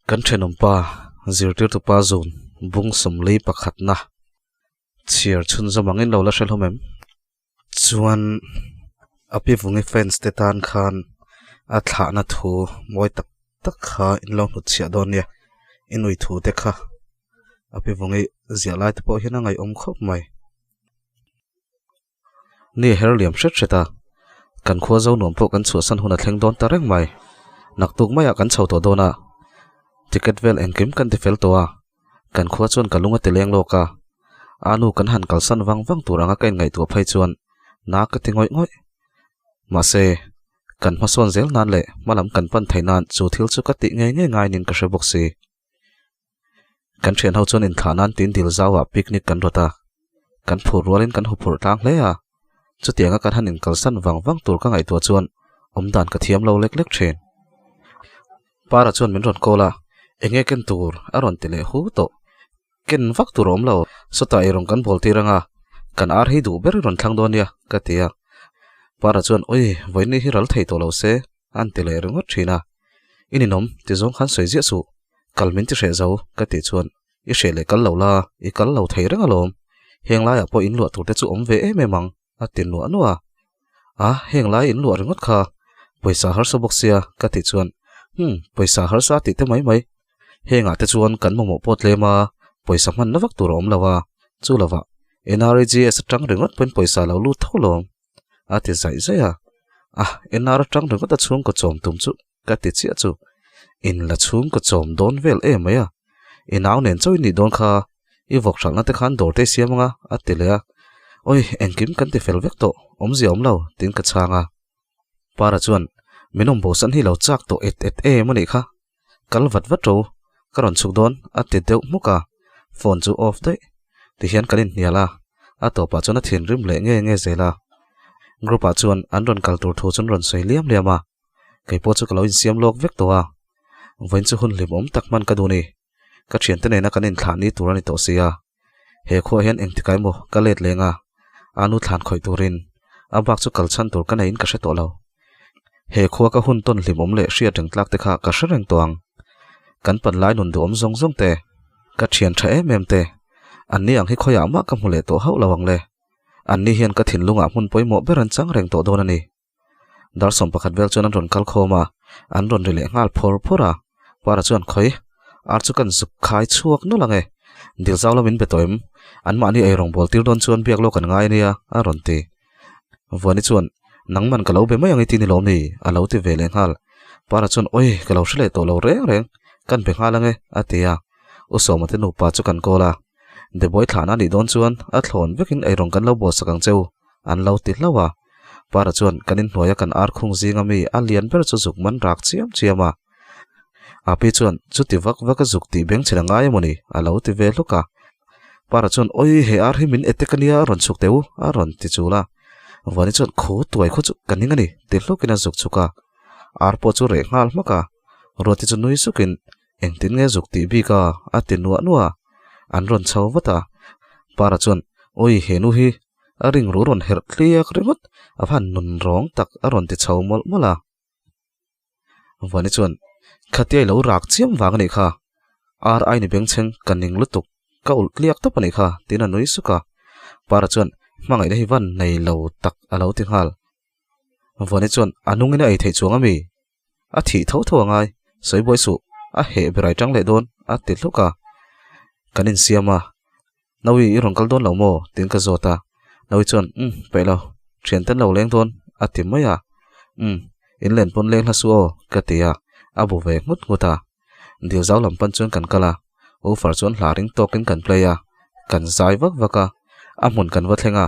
Kan thenawmpa zirtirtupa zun bung sawmli pakhatna chhiar chhunzawm angin lo la hre hlawm em? Chuan a pi vungi fans te tan khan a thlahna thu mawi tak tak kha in lo hnut chhiah dawn nia i nui thu te kha a pi vungi ziah lai te pawh hian a ngaihawm khawp mai. Ni a her liam hret hret a, kan khua zo nuam pawh kan chhuahsan hun a thleng dawn ta reng mai. Naktuk maiah kan chho tawh dawn a, ticket vel engkim kan ti fel tawh a, Kan khua chuan ka lung a ti leng lawk a, a nu kan han kalsan vang vang tur anga ka inngaihtuah phei chuan na ka ti ngawih ngawih. Mahse, kan hmasawn zel nan leh hmalam kan pan theih nan chu thil chu ka tih ngei ngei ngainin ka hre bawk si. Kan thian ho chuan inthlah nan tin dil zauah picnic kan rawt a, kan phur rualin kan huphurh tlang hle a, chutianga kan han inkalsan vang vang tur ka ngaihtuah chuan awmdan ka thiam lo lek lek thin. Para chuan min rawn call a, enge ken tur a rawn ti leh hu tawh. Ken vak tur a awm lo, sawtah eirawng kan bawl tir anga, kan ar hi duh ber i rawn thlang dawn nia, ka ti a. Para chuan, Ui, vawiin hi ral thei tawh lo se, a an ti leh ringawt thin a. I ninawm, ti zawng khan sawi ziah suh, kal min ti hreh zo, ka tih chuan, I hreh leh kal lo la, i kal lo thei reng alawm, heng laiah pawh in luah tur te chu awm ve em em ang, a ti nuah nuah a. A, heng lai in luah ringawt kha, pawisa harsa bawk sia, ka tih chuan, Hum, pawisa harsa tih te mai mai. Hengah te chuan kan mamawh pawh tlem a, pawisa hmanna vak tur a awm lo a, chu lovah NREGS atang ringawt pawhin pawisa lo lut tho lawm, a ti zaih zaih a. A, NR atang ringawt a chhungkaw chawm tum chu ka ti chiah chu, in la chhungkaw chawm dawn vel em mai a, i nau nen chauh i nih dawn kha, i vawk hralhna te khan dawr te i siam anga a ti leh a, awi engkim kan ti fel vek tawh, awmzia awm lo tiin ka chhang a. Para chuan min awm bosan hi lo chak tawh et et em a nih kha, kal vat vat ro, ka rawn chhuk dawn a ti deuh hmuk a, phone chu off daih, tihian kan inhnial a, a tawpah chuan a thinrim leh nge nge zel a, group ah chuan an rawn kal tur thu chu an rawn sawi liam liam a. Kei pawh chu ka lo insiam lawk vek tawh a, vawiin chu hun hlimawm tak hman ka duh ni. Ka thiante nena kan inthlah ni tur a ni tawh si a, he khuaah hian engtikah emaw ka let leng a, a nu thlan khawih turin a bak chu kal chhan tur ka neiin ka hre tawh lo. He khua ka hun tawn hlimawm leh hriat reng tlak te kha ka hre reng tawh ang. Kan pan lai nun duhawm zawng zawng te, ka thian tha em em te, anni ang hi khawiah mah ka hmu leh tawh hauh lo ang le. Anni hian ka thinlungah hmun pawimawh ber an chang reng tawh dawn a ni. Dar 11 vel chuan an rawn kal khawm a, an rawn ri leh nghal phawr phawr a. Para chuan, Khawi, ar chu kan zuk khai chhuak nawlh ang e. Dil zau lamin be tawh em? Anmahni ei rawngbâwl tir dawn chuan biak lawk an ngai a nia, a rawn ti. Vuani chuan, Nangman ka lo be mai ang i ti ni lawm ni? a lo ti ve leh nghal. Para chuan, Awi, ka lo hre leh tawh lo reng reng, kan be nghal ang e, a ti a. U Sawma te nupa chu kan kawl a. Debawih thlahna a nih dawn chuan a thlawn vekin ei rawng kan lo bawlsak ang che u, an lo ti hlauh a. Para chuan kan inhnuaia kan ar khung zinga mi a lian ber chu zuk man rak chiam chiam a. Api chuan chuti vak vak a zuk tih beng chhin a ngai emawni a lo ti ve hluk a. Para chuan awi he ar hi min etek ania a rawn chhuk teh u a rawn ti chul a. Vuani chuan khu tuai khaw chu ka ning a ni ti hlukin a zuk chhuk a. Ar pawh chu reh nghal hmak a. Ruati chu nui sukin Engtin nge zuk tih bik a? a ti nuah nuah a, an rawn chho vat a. Para chuan, Awi he nu hi a ring ru rawn herh tliak ringawt, a va han nun rawng tak a rawn ti chho mawlh mawlh a. Vuani chuan, Khatia i lo rak chiam vang a nih kha, ar ai ni bengchheng ka ning lutuk, ka ulh tliak tawp a nih kha, tiin a nui suk a. Para chuan, Hmangaihna hi van nei lo tak a lo ti nghal. Vuani chuan, A nungin a ei theih chuang a mi? A thih tho tho a ngai, sawi buai suh, a heh berai tang leh dawn, a ti hluk a. Kan insiam a, Nawi i rawn kal dawn lo maw? tiin ka zawt a. Nawi chuan, Umm, peih lo, thian ten lo leng dawn, a ti mai a. Umm, in len pawn leng hla suh aw, ka ti a, a bu ve nghut nghut a. Dil zau lam pan chuan kan kal a, Offer chuan hla ring tawkin kan play a, kan zai vak vak a, a hmun kan va thleng a,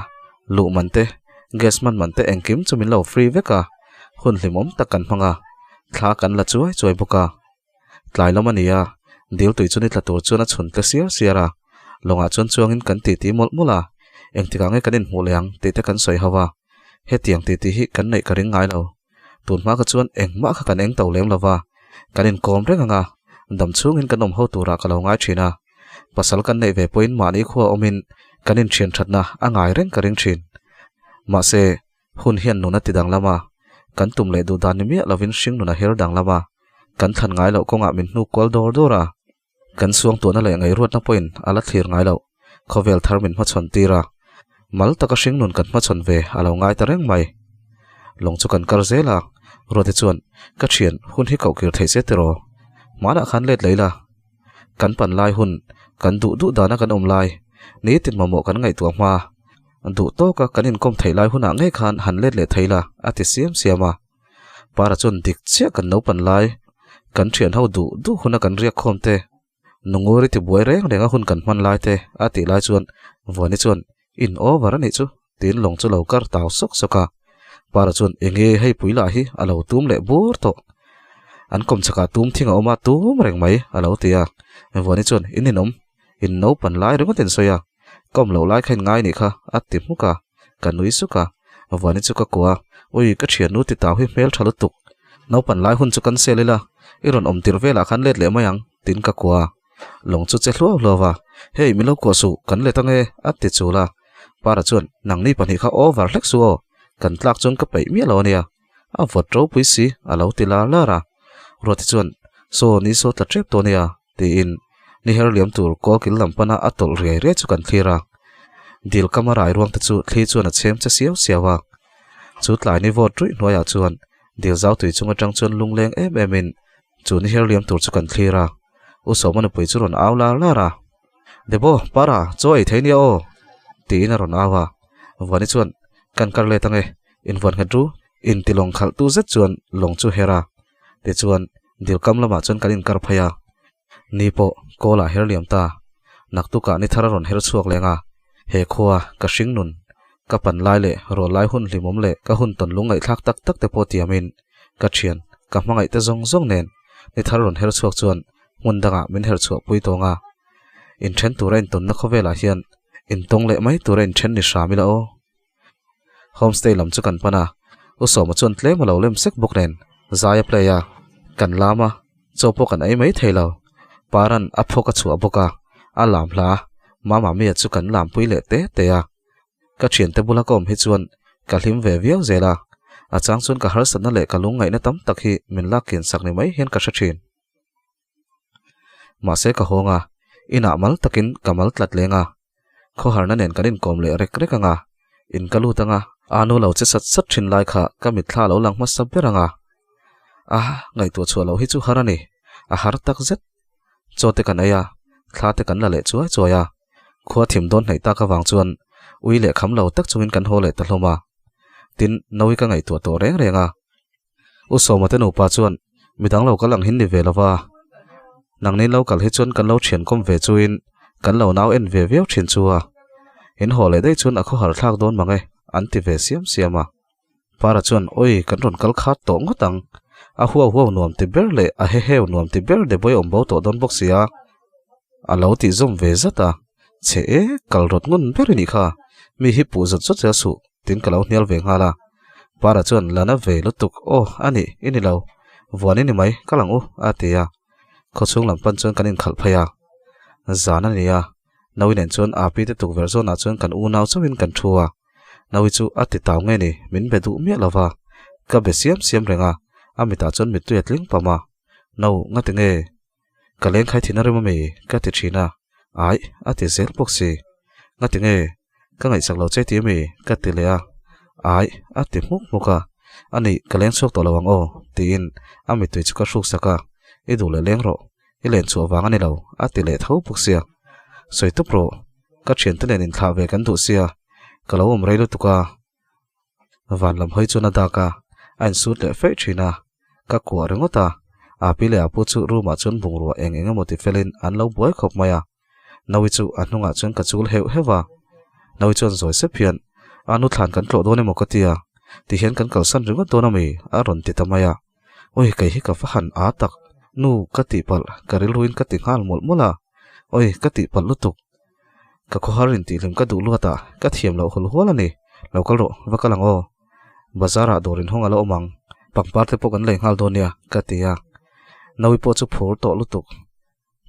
luh man te, gas hman man te engkim chu min lo free vek a, hun hlimawm tak kan hmang a, thla kan la chuai chuai bawk a. Tlai lam a ni a, dil tui chu ni tla tur chuan a chhun tle siar siar a, lawngah chuan chuangin kan titi mawlh mawlh a, engtikah nge kan inhmuh leh ang tih te kan sawi ho a, hetiang titi hi kan neih ka ring ngai lo. Tun hma kha chuan engmah kha kan eng to lem lo va, kan inkawm reng ang a, dam chhungin kan awm ho turah ka lo ngai thin a. Pasal kan neih ve pawhin mahni khua awmin kan inthian thatna a ngai reng ka ring thin. Mahse, hun hian nun a ti danglam a, kan tum leh duh dan ni miah lovin hringnun a her danglam a, kan thlan ngai loh kawngah min hnuk kual dawr dawr a. Kan suangtuahna leh ngaihruatna pawhin a la thlir ngai loh. Khawvel thar min hmachhawn tir a, mal taka hringnun kan hmachhawn ve a lo ngai ta reng mai. Lawng chu kan kar zel a, Ruati chuan, Ka thian, hun hi koh kir theih se tiraw? Hmanah khan let lei la. Kan pan lai hun, kan duh duh dana kan awm lai, nitin mamawh kan ngaihtuah hma. Duh tawka kan inkawm theih lai hunah ngei khan han let leh thei la, a ti siam siam a. Para chuan dik chiah kan naupan lai, kan thian ho duh duh huna kan riak khawm te, Nunguri ti buai reng reng a hun kan hman lai te a tih lai chuan Vuani chuan in over a nih chu tiin lawng chu lo kar tau sawk sawk a. Para chuan enge hei pui lah hi a lo tum leh bur tawh. An kawm chakah tum thing a awm a tum reng mai a lo ti a. Vuani chuan in inawm, in naupan lai ringawt in sawi a, ka awm loh lai kha in ngai nih kha a ti hmuk a. Ka nui suk a, Vuani chu ka kuah a, Ui, ka thiannu ti tau hi hmel tha lutuk. Naupan lai hun chu kan sel ila, i rawn awm tirh velah khan let leh mai ang, tiin ka kuah a. Lawng chu che hluau hluau a, Hei, min lo kuah suh, kan let ange, a ti chul a. Para chuan, Nangni pahnih kha over hlek suh aw, kan tlak chuan ka peih miah lo ania, a vawt ropui si, a lo ti lar lar a. Ruati chuan, Saw, ni saw tla tep tawh ania, tiin ni her liam tur kawl kil lam pana a tawlh riai riai chu kan thlir a. Dil kama rai ruang te chu thli chuan a chhem che siau siau a. Chu tlai ni vawt ruih hnuaiah chuan dil zau tui chung atang chuan lungleng em em in chu ni her liam tur chu kan thlir a. U Sawma nupui chu rawn au lar lar a. Debo, Para, chaw ei thei nia aw! tiin a rawn au a. Vuani chuan, Kan kar let ange, invuan nghet ru, inti lawng khalh tu zet chuan lawng chu her a. Tichuan, Dilkam lamah chuan kan inkar phei a, ni pawh kawl ah her liam ta. Naktukah ni thar a rawn her chhuak leng a, he khua ka hring nun, ka pan lai leh rual lai hun hlimawm leh ka hun tawn lung ngaihthlak tak tak te pawh tiamin ka thian, ka hmangaih te zawng zawng nen ni thar rawn her chhuak chuan hmun dangah min her chhuah pui tawng a. Inthen tura intawnna khawvelah hian intawng leh mai tura inthen ni hram ila aw. Homestay lam chu kan pan a, U Sawma chuan tlem a lo lem sek bawk nen zai a play a, kan lam a, chaw pawh kan ei mai thei lo. Paran a phawk a chhuah bawk a, a lam hla a, Mama Mia chu kan lam pui leh te te a. Ka thiante bula ka awm hi chuan ka hlim ve viau zel a, a chang chuan ka harsatna leh ka lungngaihna tam tak hi min lak kian sak ni mai hian ka hre thin. Mahse ka hawng a, inah mal takin ka mal tlat leng a, Khawharna nen kan inkawm leh rek rek ang a, in ka lut ang a, a nu lo che sat sat thin lai kha ka mitthla lo lang hmasa ber ang a. A, ngaihtuah chhuah loh hi chu har a ni, a har tak zet. Chaw te kan ei a, thla te kan la leh chuai chuai a, khua thim dawn hnaih tak avang chuan ui leh kham lo tak chungin kan haw leh ta hlawm a. Tin, Naui ka ngaihtuah tawh reng reng a. U Sawma te nupa chuan midang lo kal ang hin ni ve lo va, nangni lo kal hi chuan kan lo thian kawm ve chuin kan lo nau en ve viau thin chu a, in haw leh daih chuan a khawhar thlak dawn mang e an ti ve siam siam a. Para chuan awi kan rawn kal khat tawh ngawt ang, a huau huau nuam ti ber leh a heheu nuam ti ber de bawi awm bo tawh dawn bawk si a, a lo tih zawm ve zat a, chhe e kal rawt ngun ber i nih kha, mi hi puh zawt zawt zel suh tin ka lo hnial ve nghal a. Para chuan lana ve lutuk aw a nih i ni lo, vuan i ni mai ka lang u a ti a. Khawchhung lam pan chuan kan inkhalh phei a. Zan a ni a, Naui nen chuan Api te tukverh zawnah chuan kan unau chauhin kan thu a. Naui chu a ti tau nge ni min be duh miah lo va, ka be siam siam reng a, a mitah chuan mittui a tling pam a. No, ngati nge? Ka leng khai thin a rem ami? Ka ti thin a, Aih, a ti zel bawk si. Ngati nge? Ka ngaihsak lo che ti ami? Ka ti leh a, Aih, a ti hmuk hmuk a, Ani, ka leng chhuak tawh lo ang aw, tiin a mittui chu ka hruk sak a, I duh leh leng rawh, i len chhuah vang a ni lo, a ti leh tho bawk sia. Sawi tup rawh, ka thiante nen inthlah ve kan duh sia, ka lo awm rei lutuk a. Van lam hawi chuan a dak a, a insut leh feih thin a, ka kuah ringawt a, Api leh Apu chu room ah chuan bungrua eng eng emaw ti felin an lo buai khawp mai a, Naui chu a hnungah chuan ka chul heuh heuh a, Naui chuan zawi sep hian, A nu thlan kan tlawh dawn emaw ka ti a, tihian kan kalsan ringawt dawn ami? a rawn ti ta mai a, Awi kei hi ka va han â tak, nu ka tihpalh ka rilruin ka ti nghal mawlh mawlh a, Awi ka tihpalh lutuk. Ka khawhar in tihhlim ka duh luat a, ka thiam loh hul hual a ni. Lo kal rawh, va kal ang aw. Bazar ah dawr inhawng a la awm ang. Pangpar te pawh kan lei nghal dawn nia ka ti a. Naui pawh chu phur tawh lutuk.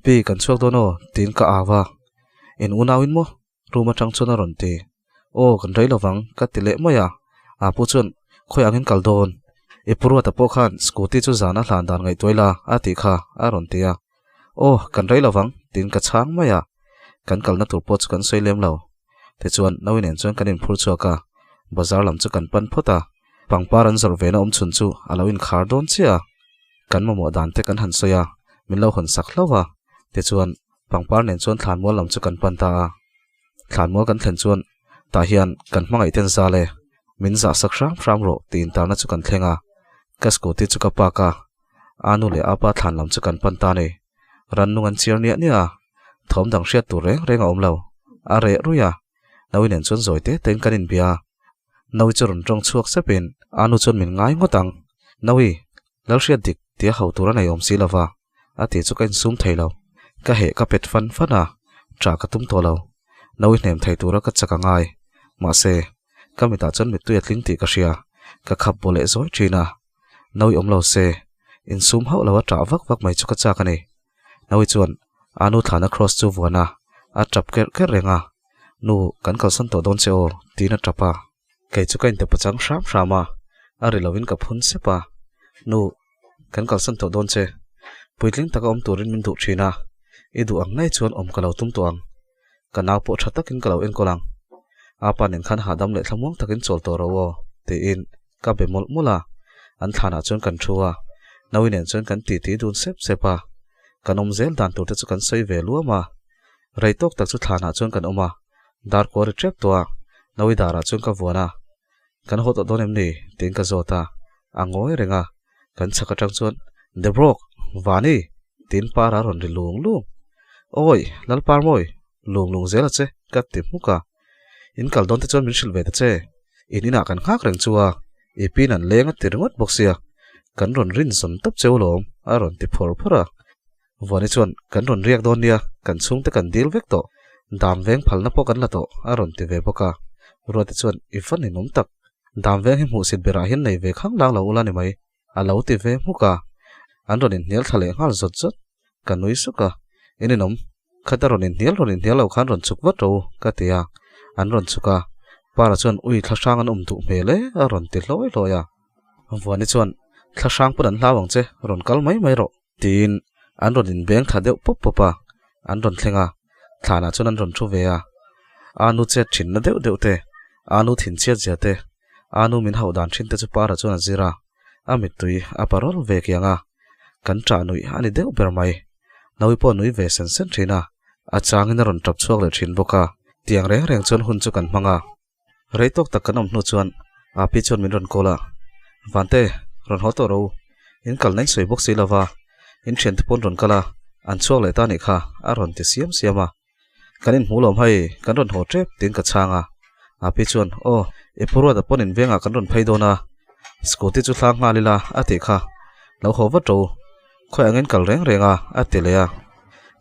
Pi kan chhuak dawn aw tiin ka au a. In unauin maw? Room atang chuan a rawn ti. Aw kan rei lovang ka ti leh mai a. Apu chuan khawi angin kal dawn? I pu Ruata pawh khan scooty chu zan a hlan dan ngaihtuai la a tih kha a rawn ti a. Aw kan rei lovang tiin ka chhang mai a. Kan kalna tur pawh chu kan sawi lem lo. Tichuan Naui nen chuan kan inphur chhuak a, bazar lam chu kan pan phawt a. Pangpar an zawrh vena awm chhun chu a lo inkhar dawn chiah a. Kan mamawh dan te kan han sawi a, min lo hawn sak hlauh a. Tichuan Pangpar nen chuan thlanmual lam chu kan pan ta a. Thlanmual kan thlen chuan tah hian kan hmangaih ten zal e, min zah sak hram hram rawh tih intarna chu kan thleng a. Ka scooty chu ka park a, a nu leh a pa thlan lam chu kan pan ta a ni. Rannung an chiar niah niah a, thawm dang hriat tur reng reng a awm lo. A reh ruih a, Naui nen chuan zawi te tein kan inbia a. Naui chu rawn tawng chhuak sepin a nu chuan min ngai ngawt ang. Naui, Lalhriat dik tia ho tur a nei awm si lova, a tih chu ka insum thei lo. Ka heh ka pet fan fan a, ṭah ka tum tawh lo. Naui hnem thei tura ka chak a ngai. Mahse, ka mitah chuan mittui a tling tih ka hria. Ka khap baw leh zawi ṭhin a. Naui awm lo se, insum hauh lo a ṭah vak vak mai chu ka chak a ni. Naui chuan a nu thlana cross chu vuan a, a ṭap kerh kerh reng a. Nu, kan kalsan tawh dawn che aw, tiin a ṭap a. Kei chu ka intep pachang hram hram a, a ri lovin ka phun sep a. Nu, kan kalsan tawh dawn che. Puitling taka awm turin min duh thin a, i duh ang ngei chuan awm ka lo tum tawh ang. Ka nau pawh tha takin ka lo enkawl ang. Apa nen khan hahdam leh thlamuang takin chawl tawh rawh aw, tiin ka be mawlh mawlh a. An thlanah chuan kan thu a, Naui nen chuan kan titi dun sep sep a. Kan awm zel dan tur te chu kan sawi ve luam a. Rei tawk tak chu thlanah chuan kan awm a, dar kual ri tep tawh a, Nawi darah chuan ka vuan a, Kan haw tawh dawn em ni? tiin ka zawt a, a ngawi reng a, kan chhak atang chuan Debrok! Vani! tiin par a rawn ri lung lung. Awi! Lalparmawi! Lung lung zel a che! ka ti hmuk a, In kal dawn te chuan min hrilh ve ta che, in inah kan nghak reng chu a, i pin an leng a ti ringawt bawk sia, kan rawn rin zawn tawp cheu lawm a rawn ti phawr phawr a. Vuani chuan, Kan rawn riak dawn nia, kan chhungte kan dil vek tawh. Dam veng phalna pawh kan la tawh, a rawn ti ve bawk a. Ruati chuan, I va ninawm tak. Dam veng hi hmuhsit berah hian nei ve khang lang lo ula ni mai, a lo ti ve hmuk a. An rawn inhnial thla leh nghal zawt zawt. Ka nui suk a, In inawm, khata rawn inhnial rawn inhnial lo khan rawn chuk vat rawh u, ka ti a. An rawn chuk a. Para chuan, Ui, thla hrang an awm duh hmel e, a rawn ti hlawi hlawi a. Vuani chuan, Thla hrang pawn an hlau ang che, rawn kal mai mai rawh. Tiin an rawn inbeng tha deuh pawp pawp a, an rawn thleng a, thlanah chuan an rawn thu ve a. A nu chet thinna deuh deuh te, a nu thinchhiat zia te, a nu min hauh dan thin te chu Para chuan a zir a, a mittui a parawl ve kiang a, kan ṭah nuih a ni deuh ber mai. Naui pawh a nui ve sen sen thin a, a changin a rawn ṭap chhuak leh thin bawk a, tiang reng reng chuan hun chu kan hmang a. Rei tawk tak kan awm hnu chuan Api chuan min rawn call a, Vante, rawn haw tawh ro, in kalna in sawi bawk si lova, in thiante pawn rawn kal a, an chhuak leh ta anih kha, a rawn ti siam siam a. Kan inhmu lawm hei, kan rawn haw tep tiin ka chhang a. Api chuan, Aw, i pu Ruata pawn in vengah kan rawn phei dawn a, scooty chu hlang nghal ila a tih kha, lo haw vat ro, khawi angin kal reng reng a, a ti leh a.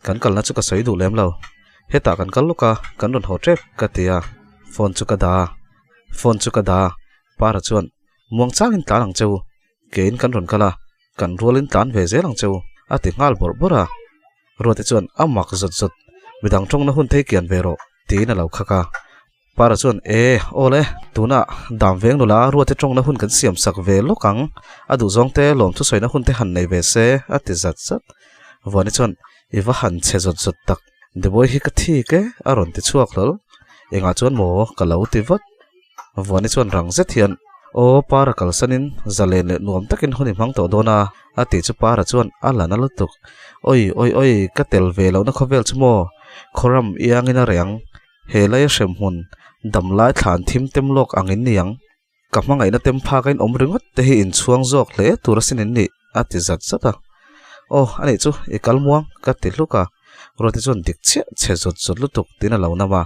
Kan kalna chu ka sawi duh lem lo. Hetah kan kal lawk a, kan rawn haw tep ka ti a, phone chu ka dah a, phone chu ka dah a, Para chuan, Muang changin tlan ang cheu, keiin kan rawn kal a, kan rualin tlan ve zel ang cheu, a ti nghal bawrh bawrh a. Ruate chuan, A mak zawt zawt, midang tawngna hun thei kian ve rawh, tiin a lo khak a. Para chuan, E, aw le, tunah dam veng nula Ruate tawngna hun kan siam sak ve lawk ang, a duhzawng te lawm thusawina hun te han nei ve se, a ti zat zat. Vuani chuan, I va han chhe zawt zawt tak, Deboi hi ka thik e, a rawn ti chhuak hlawl. Engah chuan maw ka lo ti vat. Vuani chuan rang zet hian, Aw, Para kalsanin zalen leh nuam takin hun i hmang tawh dawn a, a tih chu Para chuan a la na lutuk. Oi, oi, oi, ka tel ve lohna khawvel chu maw, khawram iangin a reh ang. He laia hremhmun damlai thlan thim tem lawk ang in ni ang. Ka hmangaihna tem phak a in awm ringawt te hi inchhuang zawk hle tur asin in nih, a ti zat zat a. Aw, anih chu, i kal muang, ka ti hluk a. Ruati chuan dik chiah chhe zawt zawt lutuk tiin a lo nam a.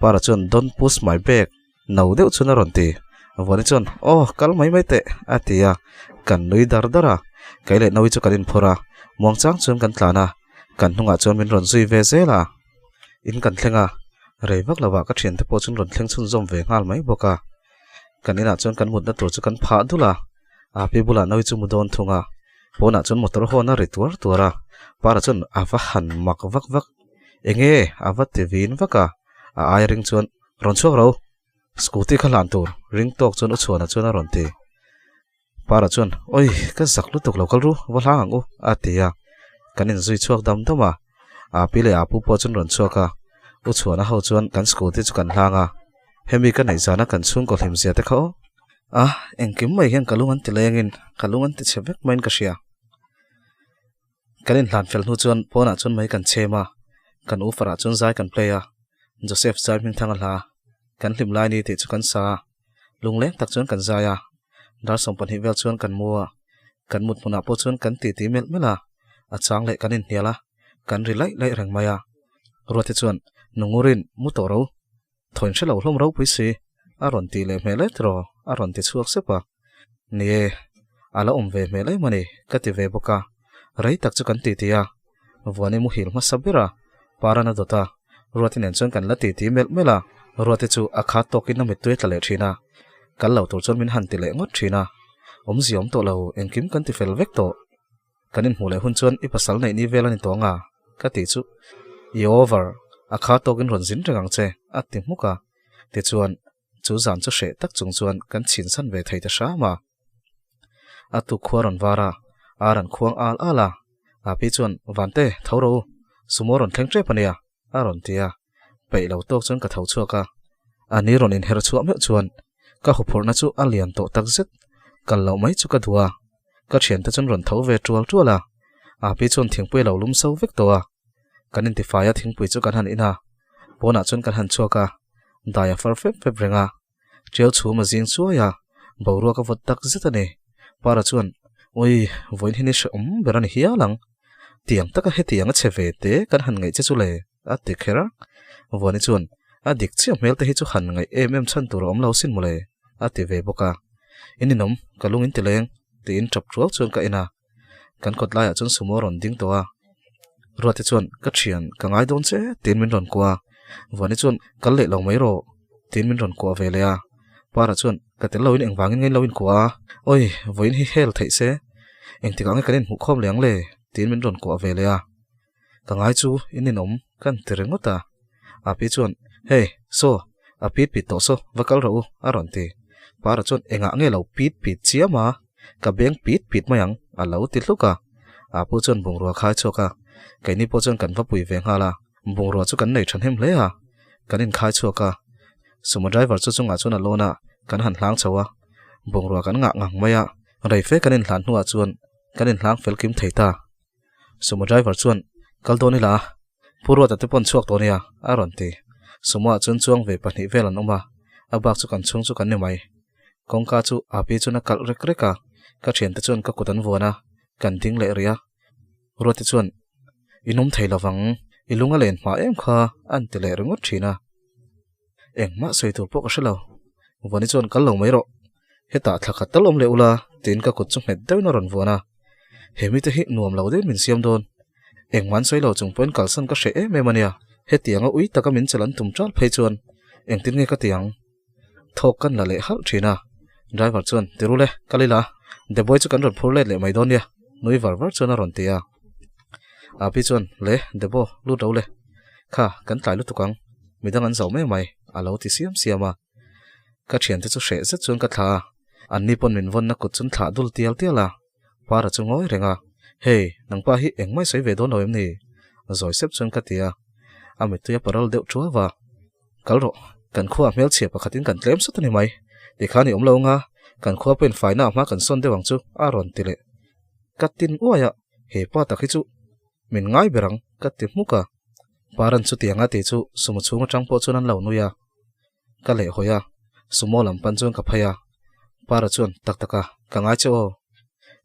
Para chuan don't push my bag, no deuh chuan a rawn ti. Vuani chuan aw, kal mai mai teh, a ti a. Kan nui dar dar a. Kei leh Naui chu kan inphawrh a, muangchang chuan kan tlan a. Kan hnungah chuan min rawn zui ve zel a. In kan thleng a, rei vak lovah ka thiante pawh chuan rawn thleng chhunzawm ve nghal mai bawk a. Kan inah chuan kan mutna tur chu kan phah dul a. Api bulah nawi chu mu dawn thung a, pawnah chuan motor hawn a ri tuar tuar a, Para chuan a va han mak vak vak. Enge a va ti vin vak a, a ai ring chuan rawn chhuak ro, scooty kha hlan tur ring tawk chuan u chhuana chuan a rawn ti. Para chuan Oi ka zak lutuk lo kal ru, va hlang ang u a ti a, kan inzui chhuak dam dam a, Api leh Apu pawh chuan rawn chhuak a, u chhuana ho chuan kan scooty chu kan hlang a. Hemi ka neih zana kan chhungkaw hlim zia te kha aw. A, engkim mai hian ka lung an ti lengin ka lung an ti chhe vek maiin ka hria. Kan inhlan fel hnu chuan pawnah chuan mai kan chhem a, kan u farah chuan zai kan play a, Joseph zai hming thang a hla, kan hlim lai ni tih chu kan sa a, lungleng tak chuan kan zai a, dar 12 vel chuan kan mu a, kan mut hmunah pawh chuan kan titi melh melh a, a chang leh kan inhnial a, kan ri laih laih reng mai a. Ruati chuan, Nungurin, mu tawh ro. Thawn hre lo hlawm ropui si, a rawn tih leh hmel et rawh, a rawn ti chhuak sep a. Ni e, a la awm ve hmel em a ni, ka ti ve bawk a. Rei tak chu kan titi a, Vuani muhil hmasa ber a, Paran a dawt a, Ruati nen chuan kan la titi melh melh a, Ruati chu a khat tawkin a mittui a tla leh thin a, kal lo tur chuan min han ti leh ngawt thin a. Awmzia awm tawh lo, engkim kan ti fel vek tawh. Kan inhmuh leh hun chuan i pasal neih ni vel a ni tawh anga? Ka tih chu, I over, a kha tawkin rawn zin reng ang che, a ti hmuk a. Tichuan, chu zan chu hreh tak chung chuan kan chhinsan ve thei ta hram a. A tuk khua rawn var a, ar an khuang al al a. Api chuan, Vante, tho rawh u, sumo rawn thleng tep a nia, a rawn ti a. Peih lo tawk chuan ka tho chhuak a. A ni rawn inher chhuah meuh chuan ka huphurhna chu a lian tawh tak zet, kal loh mai chu ka duh a. Ka thiante chuan rawn tho ve tual tual a, Api chuan thingpui a lo lum so vek tawh a. Kan intifai a thingpui chu kan han in a, pawnah chuan kan han chhuak a, dai a far fep fep reng a. Tiau chhum a zing chuai a, boruak a vawt tak zet a ni. Para chuan, Ui, vawiin hi ni hrehawm ber a ni hial ang. Tiang taka hetiang a che ve te kan han ngaih che chu le, a ti kher a. Vuani chuan, A dik chiah hmel te hi chu han ngaih em em chhan tur a awm lo sin mawle, a ti ve bawk a. In ninawm, ka lung in ti leng, tiin tap tual chuan ka en a. Kan kawt laiah chuan sumo a rawn ding tawh a. Ruati chuan, Ka thian, ka ngai dawn che, tiin min rawn kuah a. Vuani chuan, Kal leh lo mai rawh, tiin min rawn kuah ve leh a. Para chuan, Ka tel loin engvangin nge in lo inkuah a? Awi, vawiin hi hel theih se, engtikah nge kan inhmuh khawm leh ang le? tiin min rawn kuah ve leh a. Ka ngai chu in inawm kan ti ringawt a. Api chuan, Hey, saw, a pit pit tawh saw, va kal rawh u, a rawn ti. Para chuan, Engah nge lo pit pit chiam a? Ka beng pit pit mai ang, a lo ti hluk a. Apu chuan bungrua khai chhuak a, keini pawh chuan kan va pui ve nghal a. Bungrua chu kan nei thahnem hle a, kan inkhai chhuak a. Sumo driver chu chungah chuan a lawn a, kan han hlang chho a. Bungrua kan ngah ngang mai a, reife kan inhlan hnuah chuan kan inhlang fel kim thei ta. Sumo driver chuan, Kal dawn ila, Pu Ruata te pawn chhuak tawh nia, a rawn ti. Sumo ah chuan chuang ve pahnih vel an awm a, a bak chu kan chhung chu kan ni mai. Kawngka chu Api chuan a kalh rek rek a, ka thiante chuan ka kut an vuan a, kan ding leh rih a. Ruati chuan, I nawm thei lovang, i lung a len hma em kha, an ti leh ringawt thin a. Engmah sawi tur pawh ka hre lo. Vuani chuan kal lo mai rawh. Hetah thla khat tal awm leh ula tiin ka kut chu nghet deuhin a rawn vuan a. He mite hi nuam lo deuhin min siam dawn. Engmah an sawi lo chung pawhin kalsan ka hreh em em a nia. Hetianga ui taka min chelh an tum ṭal phei chuan engtin nge ka ti ang? Thawk kan la leh halh ṭhin a. Driver chuan, Ti rul e, kal ila. Deboy chu kan rawn phur let leh mai dawn nia, nui var var chuan a rawn ti a. Api chuan, Le, Debo, lut lo le. Kha, kan tlai lutuk ang. Midang an zo mai mai, a lo ti siam siam a. Ka thiante chu hreh zet chuan ka thlah a, anni pawn min vawnna kut chuan thlah dul tial tial a. Para chu ngawi reng a, Hey, nangpa hi engmah i sawi ve dawn lo em ni? Zawi sep chuan ka ti a. A mittui a paral deuh tuau a. Kal rawh, kan khuaah hmelchhia pakhatin kan tlem sawt a ni mai. Tikhan i awm lo anga, kan khua pawhin faina a hma kan sawn deuh ang chu, a rawn ti leh. Ka tin uai a, he pa tak hi chu min ngai ber ang, ka ti hmuk a. Paran chutianga tih chu sumo chhung atang pawh chuan an lo nui a. Ka leh hawi a, sumo lam pan chuan ka phei a. Para chuan, Tak tak a, ka ngai che aw.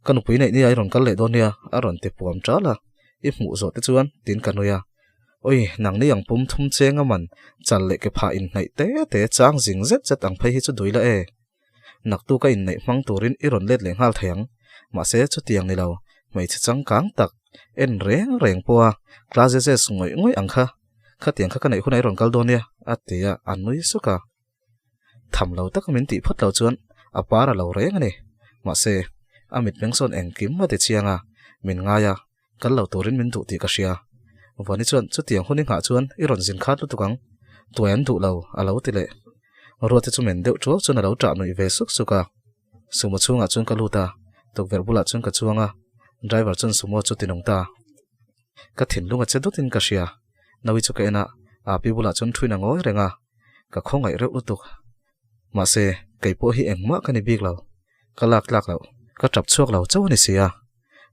Ka nupui neih nia i rawn kal leh dawn nia, a rawn ti puam ṭal a. I hmuh zawh te chuan, tiin ka nui a. Oi, nangni ang pum thum cheng a man, chal leh ke phah inhnaih te te chang zing zet zet ang phei hi chu dui la e. Naktuk a inneih hmang turin i rawn let leh nghal thei ang. Mahse, chutiang ni lo, hmeichhe changkang tak, en reng reng pawha class ngawih ngawih ang kha, khatiang kha ka neih hunah i rawn kal dawn nia, a ti a, a nui suk a. Tham lo taka min tih phawt lo chuan a par a lo reng a ni. Mahse. A mitmeng sawn engkim a ti chiang a, min ngai a, kal lo turin min duh tih ka hria. Vani chuan chutiang hun i nghah chuan i rawn zin khat lutuk ang, tuai an duh lo, a lo ti leh. Ruate chu men deuh ṭuau chuan a lo ṭah nuih ve suk suk a. Sumo chhungah chuan ka lut a, tukverh bulah chuan ka chuang a, driver chuan sumo chu tinung ta. Ka thinlung a che dutin ka hria, Nawi chu ka en a, Api bulah chuan thuin a ngawi reng a, ka khawngaih reuh lutuk. Mahse, kei pawh hi engmah ka ni bik lo, ka lak tlak loh, ka tap chhuak lo chauh a ni si a.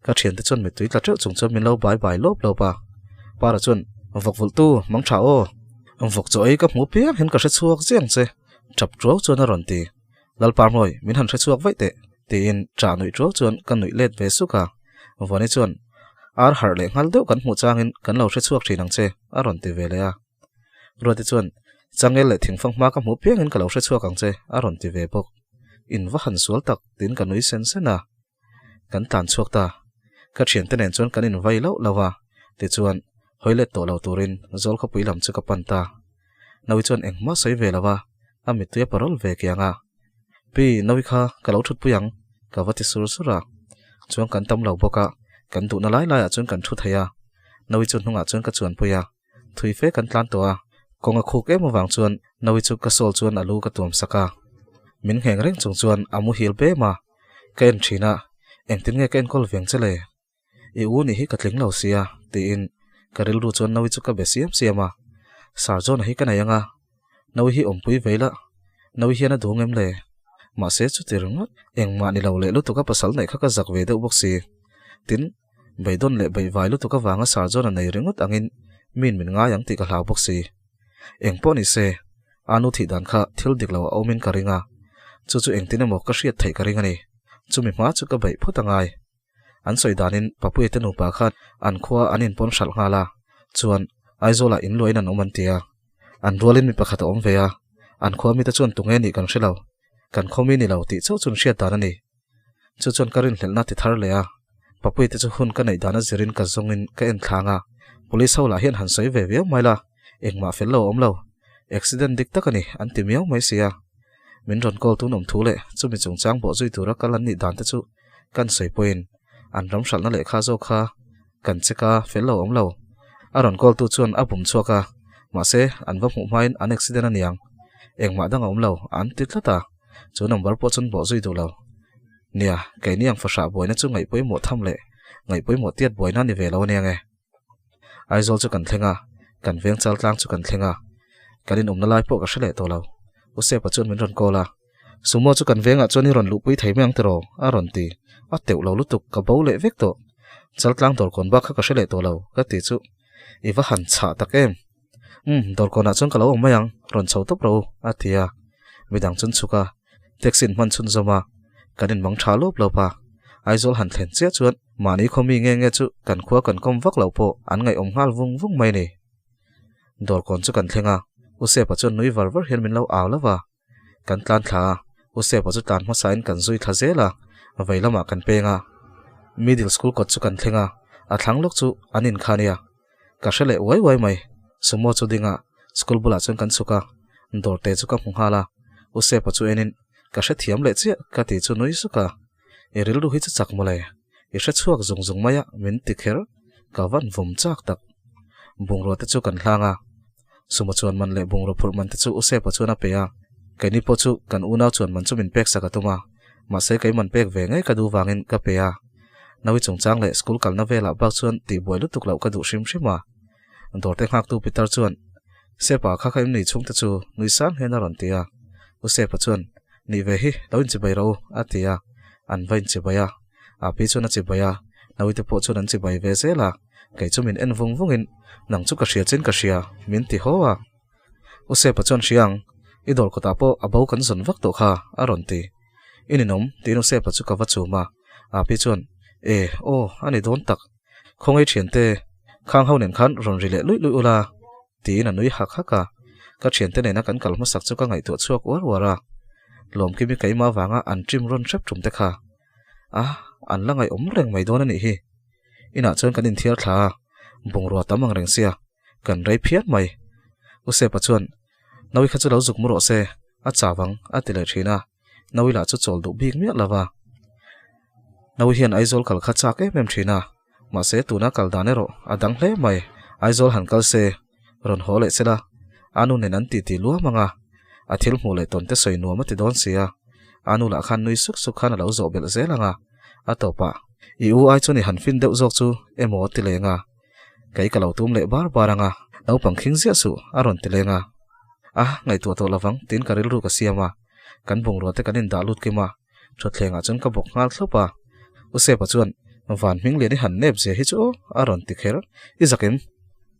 Ka thiante chuan mittui tla teuh chung chuan min lo bai bai lawp lawp a, Para chuan, Vawk vulhtu, mang tha aw, vawk chaw ei ka hmu piang hian ka hre chhuak chiang che, tap tuau chuan a rawn ti. Lalpa Hmawi, min han hre chhuak vaih teh, tiin ṭah nuih ṭuau chuan ka nuih let ve suk a. Vuani chuan, Ar harh leh nghal deuh kan hmuh changin kan lo hre chhuak ṭhin ang che, a rawn ti ve leh a. Ruati chuan, Changel leh thingfang hma ka hmuh piangin ka lo hre chhuak ang che, a rawn ti ve bawk. In va han sual tak, tiin ka nui sen sen a. Kan tlan chhuak ta. Ka ṭhiante nen chuan kan invai loh loh a, tichuan, hawi let tawh lo turin Zawlkhawpui lam chu ka pan ta. Nawi chuan engmah sawi ve lo a, a mittui a parol ve kiang a. Pi, Nawi kha ka lo thutpui ang, ka va ti sur sur a. Chuan kan tam lo bawk a, kan duhna lai laiah chuan kan thu thei a. Nawi chu hnungah chuan ka chuanpui a, thui fe kan tlan tawh a. Kawng a khuk em avang chuan Nawi chu ka sawl chuan a lu ka tuam sak a. Min ngheng reng chung chuan a muhil bem a, ka en thin a, engtin nge ka enkawl veng che le? I u nih hi ka tling lo sia, tiin ka rilru chuan Nawi chu ka be siam siam a. Sir John-a hi ka nei ang a, Nawi hi awmpui ve ila, Nawi hian a duh ngem le? Mahse chuti ringawt, engmah ni lo leh lutuk a pasal neih kha ka zak ve deuh bawk si. Tin, beidawn leh beihvai lutuk avanga Sir John-a nei ringawt angin miin min ngai ang tih ka hlau bawk si. Engpawh ni se, a nu thih dan kha thil dik lo a awmin ka ring a, chu chu engtin emaw ka hriat theih ka ring a ni. Chumi hma chu ka beih phawt a ngai. An sawi danin Papuia te nupa khan an khua an inpawn hralh nghal a, chuan Aizawlah in luahin an awm an ti a. An rualin mi pakhat a awm ve a, an khua mite chuan tunge nih kan hre lo, kan khaw mi ni lo tih chauh chuan hriat dan a ni. Chu chuan ka rinhlelhna ti thar leh a, Papuia te chu hun ka neih dana zirin ka zawngin ka en thlang a, Police ho lah hian han sawi ve viau mai la, engmah fel lo a awm lo, accident dik tak a ni an ti miau mai si a. Min rawn call tun awm thu leh chumi chungchang bawh zui tura kal an nih dan te chu Kan sawi pawhin an ram hralhna lehkha zawk kha kan check a, fel lo awm lo. A rawn call tu chuan a bum chhuak a, mahse an va hmuh hmain an accident a niang. Engmah dang a awm lo, an ti tlat a, chu number pawh chuan bawh zui duh lo. Nia, keini ang fahrah buaina chu ngaih pawimawh tham leh ngaih pawimawh tiat buaina a ni ve lo a nia nge. Aizawl chu kan thleng a, kan veng chal tlang chu kan thleng a, kan inawmna lai pawh ka hre leh tawh lo. U Sepa chuan min rawn call a, Sumo chu kan vengah chuan i rawn luhpui thei mai ang tiraw? a rawn ti. A teuh lo lutuk, ka bo leh vek tawh. Chaltlang dawrkawn bak kha ka hre leh tawh lo, ka ti chu. I va han chhah tak em? Umm, dawrkawnah chuan ka lo awm mai ang, rawn chho tawp rawh u, a ti a. Midang chuan chhuk a, taxi in hman chhunzawm a, kan inmang tha lawp lawp a. Aizawl han thlen chiah chuan mahni khaw mi nge nge chu kan khua kan kawm vak loh pawh an ngaihawm nghal vung vung mai a ni. Dawrkawn chu kan thleng a, U Sepa chuan nui var var hian min lo au lo va. Kan tlan thla a, U Sepa chu tlan hmasain kan zui thla zel a, vei lamah kan peng a. Middle school kawt chu kan thleng a, a thlang lawk chu an in kha nia. Ka hre leh uai uai mai, Sumo chu ding a, school bulah chuan kan chhuk a, dawr te chu ka hmu nghal a, U Sepa chu enin ka hre thiam leh chiah ka ti chu nui suk a, i rilru hi chu chak mawle, i hre chhuak zung zung mai a min ti kher, ka van vawm chak tak. Bungrua te chu kan hlang a. Suma chuan man leh bungraw phurh man te chu U Sepa chuan a pe a, keini pawh chu kan unau chuan man chu min pek sak a tum a, mahse kei man pek ve ngei ka duh vangin ka pe a. Nawi chungchang leh school kalna velah bak chuan tihbuai lutuk loh ka duh hrim hrim a. Dawrte nghaktu Peter chuan, Sepa kha kha em ni chhungte chu nui sang hian a rawn ti a. U Sepa chuan, Nih ve hi, lo inchibai rawh u, a ti a. An va inchibai a. Api chuan a chibai a, Nawite pawh chuan an chibai ve zel a. Kei chu min en vung vungin, Nang chu ka hria chin ka hria, min ti haw a. U Sepa chuan hria ang, i dawr kawtah pawh a bo kan zawn vak tawh kha, a rawn ti. I ninawm, tiin U Sepa chu ka va chum a. Api chuan, E, aw, a ni dawn tak. Khawngaih thiante, khang ho nen khan rawn ri leh luih luih ula, tiin a nui hak hak a. Ka thiante nena kan kal hmasak chu ka ngaihtuah chhuak uar uar a. Lawmkimi keimah vanga an ṭim rawn hrep ṭum te kha. A, an la ngaihawm reng mai dawn a nih hi. Inah chuan kan inthiar thla a, bungrua tam ang reng sia, kan rei phian mai. U Sepa chuan, Nawi kha chu lo zuk mu rawh se, a chau ang, a ti leh thin a, Nawi lah chu chawl duh bik miah lo va. Nau hian Aizawl kal kha chak em em thin a, mahse tuna kal dan erawh a dang hle mai. Aizawl han kal se, rawn haw leh sela, a nu nen an titi luam ang a, a thil hmuh leh tawn te sawi nuam a ti dawn si a, a nu lah khan nui suk suk khan a lo zawh belh zel ang a, a tawpah i u ai chuan i han fin deuh zawk chu emaw ti leng a, kei ka lo tum leh bar bar ang a, naupang khing ziah suh a rawn ti leng a, a ngaihtuah tawh lovang tiin ka rilru ka siam a, kan bungrua te kan indah lut kim a. Thutthlengah chuan ka bawk nghal thlawp a, U Sepa chuan van hming lian i han nep zia hi chu aw a rawn ti kher, I zakim,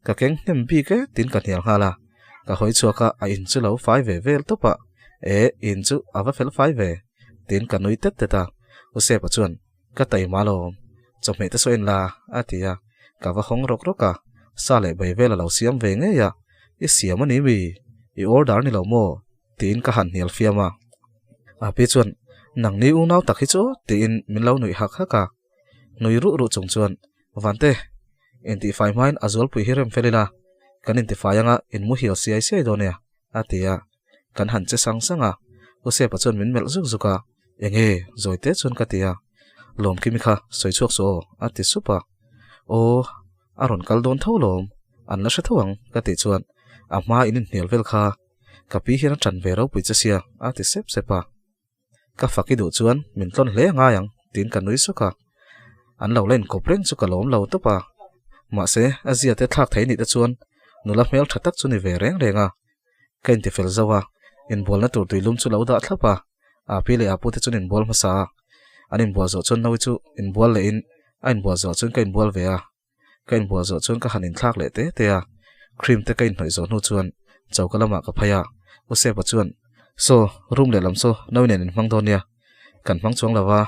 ka keng hnem bik e tiin ka hnial nghal a, ka hawi chhuak a, a in chu lo fai ve vel tawp a, E, in chu a va fel fai ve tiin ka nui tet tet a, U Sepa chuan ka taima alawm, chawhmeh te saw en la a ti a, ka va hawng rawk rawk a, sa leh bai vel a lo siam ve ngei a, I siam a ni mi? I order ni lo maw? Tiin ka han hnial fiam a. A pi chuan, Nangni unau tak hi chu tiin min lo nuih hak hak a. Nui ruh ruh chung chuan, Vante, intihfai hmain a zualpui hi rem fel ila, kan intifai anga in muhil siai siai dawn nia, a ti a. Kan han che sang sang a. U Sepa chuan min melh zuk zuk a, Enge, zawi te chuan ka ti a. Lawmkimi kha sawi chhuak suh aw, a ti sup a. Aw, a rawn kal dawn tho lawm, an la hre tho ang, ka tih chuan, A hma in inhnial vel kha Ka pi hian a ṭan ve ropui che sia, a ti sep sep a. Ka fak i duh chuan min tlawn hle a ngai ang, tiin ka nui suk a. An lo la inkawp reng chu ka lawm lo tawp a. Mahse, a zia te thlak thei nih te chuan nula hmel ṭha tak chu ni ve reng reng a. Ka intifel zo a, inbualna tur tuilum chu lo dah thlap a. A pi leh a pute chuan inbual hmasa a. An inbual zawh chuan Naui chu inbual lehin a inbual zawh chuan ka inbual ve a. Ka inbual zawh chuan ka han inthlak leh te te a, cream te ka inhnawih zawh hnu chuan choka lamah ka phei a, U Sepa chuan, Saw, room lehlam saw Nawi nen in hmang dawn nia, kan hmang chuang lo va,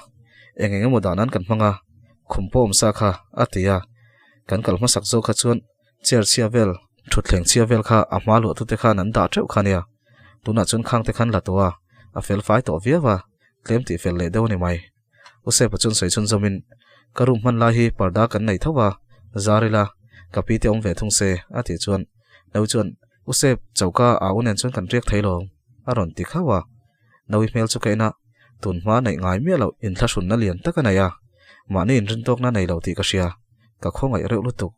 eng eng emaw dah nan kan hmang a, khum pawh awm sa kha, a ti a, kan kal hmasak zawk kha chuan chair chhia vel, thutthleng chhia vel kha a hma luah tute khan an dah teuh kha nia, tunah chuan khang te khan la tawh a, a fel fai tawh viau a, tlem tih fel leh deuh a ni mai. U Sepa chuan sawi chhun zawmin, Ka room hman lai hi parda kan nei tho a, zar ila, ka pi te awm ve thung se, a tih chuan Naui chuan, U Sep, choka a u nen chuan kan riak thei lo, a rawn ti khauh a. Naui hmel chu ka en a, tun hma neih ngai miah loh inthlahrunna lian tak a nei a, mahni inrintawkna nei lo tih ka hria, ka khawngaih reuh lutuk.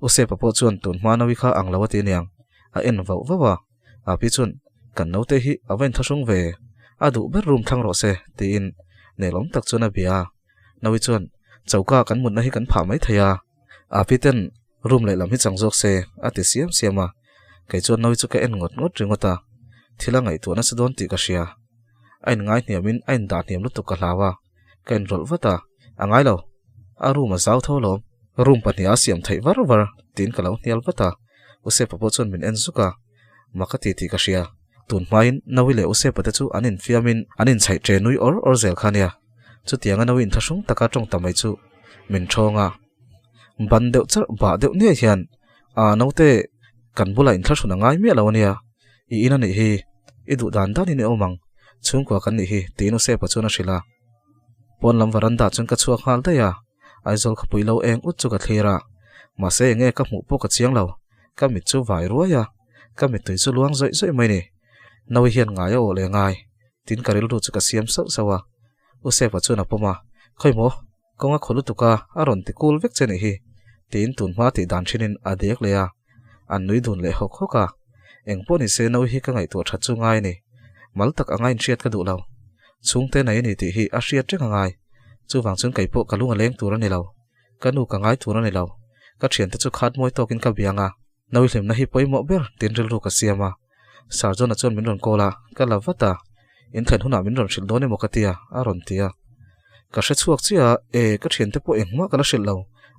U Sepa pawh chuan tun hma Naui kha ang lo a ti aniang, a en vauh vauh a. A pi chuan, Kan naute hi a va inthlahrung ve, a duh ber room thlang rawh se, tiin nelawm tak chuan a bia a. Naui chuan, Choka kan mutna hi kan phah mai thei a, a pi ten room lehlam hi chang zawk se, a ti siam siam a. Kei chuan Naui chu ka en ngawt ngawt ringawt a, thil a ngaihtuah nasa dawn tih ka hria. A inngai hniamin a indah hniam lutuk ka hlau a, ka inrawlh vat a, A ngai lo, a room a zau tho alawm, room pahniha a siam theih var var, tiin ka lo hnial vat a. Usepa pawh chuan min en zuk a, mak a ti tih ka hria. Tun hmain Naui leh Usepa te chu an infiamin an inchhaih ṭe nui awr awr zel kha nia. Chutianga Naui inthlahrung taka ṭawng ta mai chu min ṭhawng a. Ban deuh charh bah deuh niai hian, Aa naute, kan bulah inthlahrun a ngai miah lo a nia. I in a nih hi, i duh dan danin i awm ang, chhungkua kan nih hi, tiin Usepa chuan a hrilh a. Pawn lam varanda chuan ka chhuak nghal daih a, Aizawl khawpui lo eng ut chu ka thlir a, mahse enge ka hmuh pawh ka chiang lo, ka mit chu vai ruai a, ka mittui chu luang zawih zawih mai ni. Naui hian ngai a awh leh ngai, tin ka rilru chu ka siam sauh sauh a. U Sepa chuan a pawm a, Khawi maw, kawng a khaw lutuk a, a rawn ti kul vek che nih hi, tiin tun hma tih dan thinin a dek leh a, an nui dun leh hawk hawk a. Eng pawh ni se Naui hi ka ngaihtuah that chu ngai a ni, mal tak anga inhriat ka duh lo. Chhungte nei a ni tih hi a hriat reng a ngai. Chuvang chuan kei pawh ka lung a leng tur a ni lo. Ka nu ka ngai tur a ni lo. Ka thiante chu khat mawi tawkin ka biang a. Nawi hlimna hi pawimawh ber tiin rilru ka siam a. Sir John-a chuan min rawn call a, ka la vat a. In thlen hunah min rawn hrilh dawn emaw ka ti a, a rawn ti a. Ka hre chhuak chiah a, e, ka thiante pawh engmah ka la hrilh lo.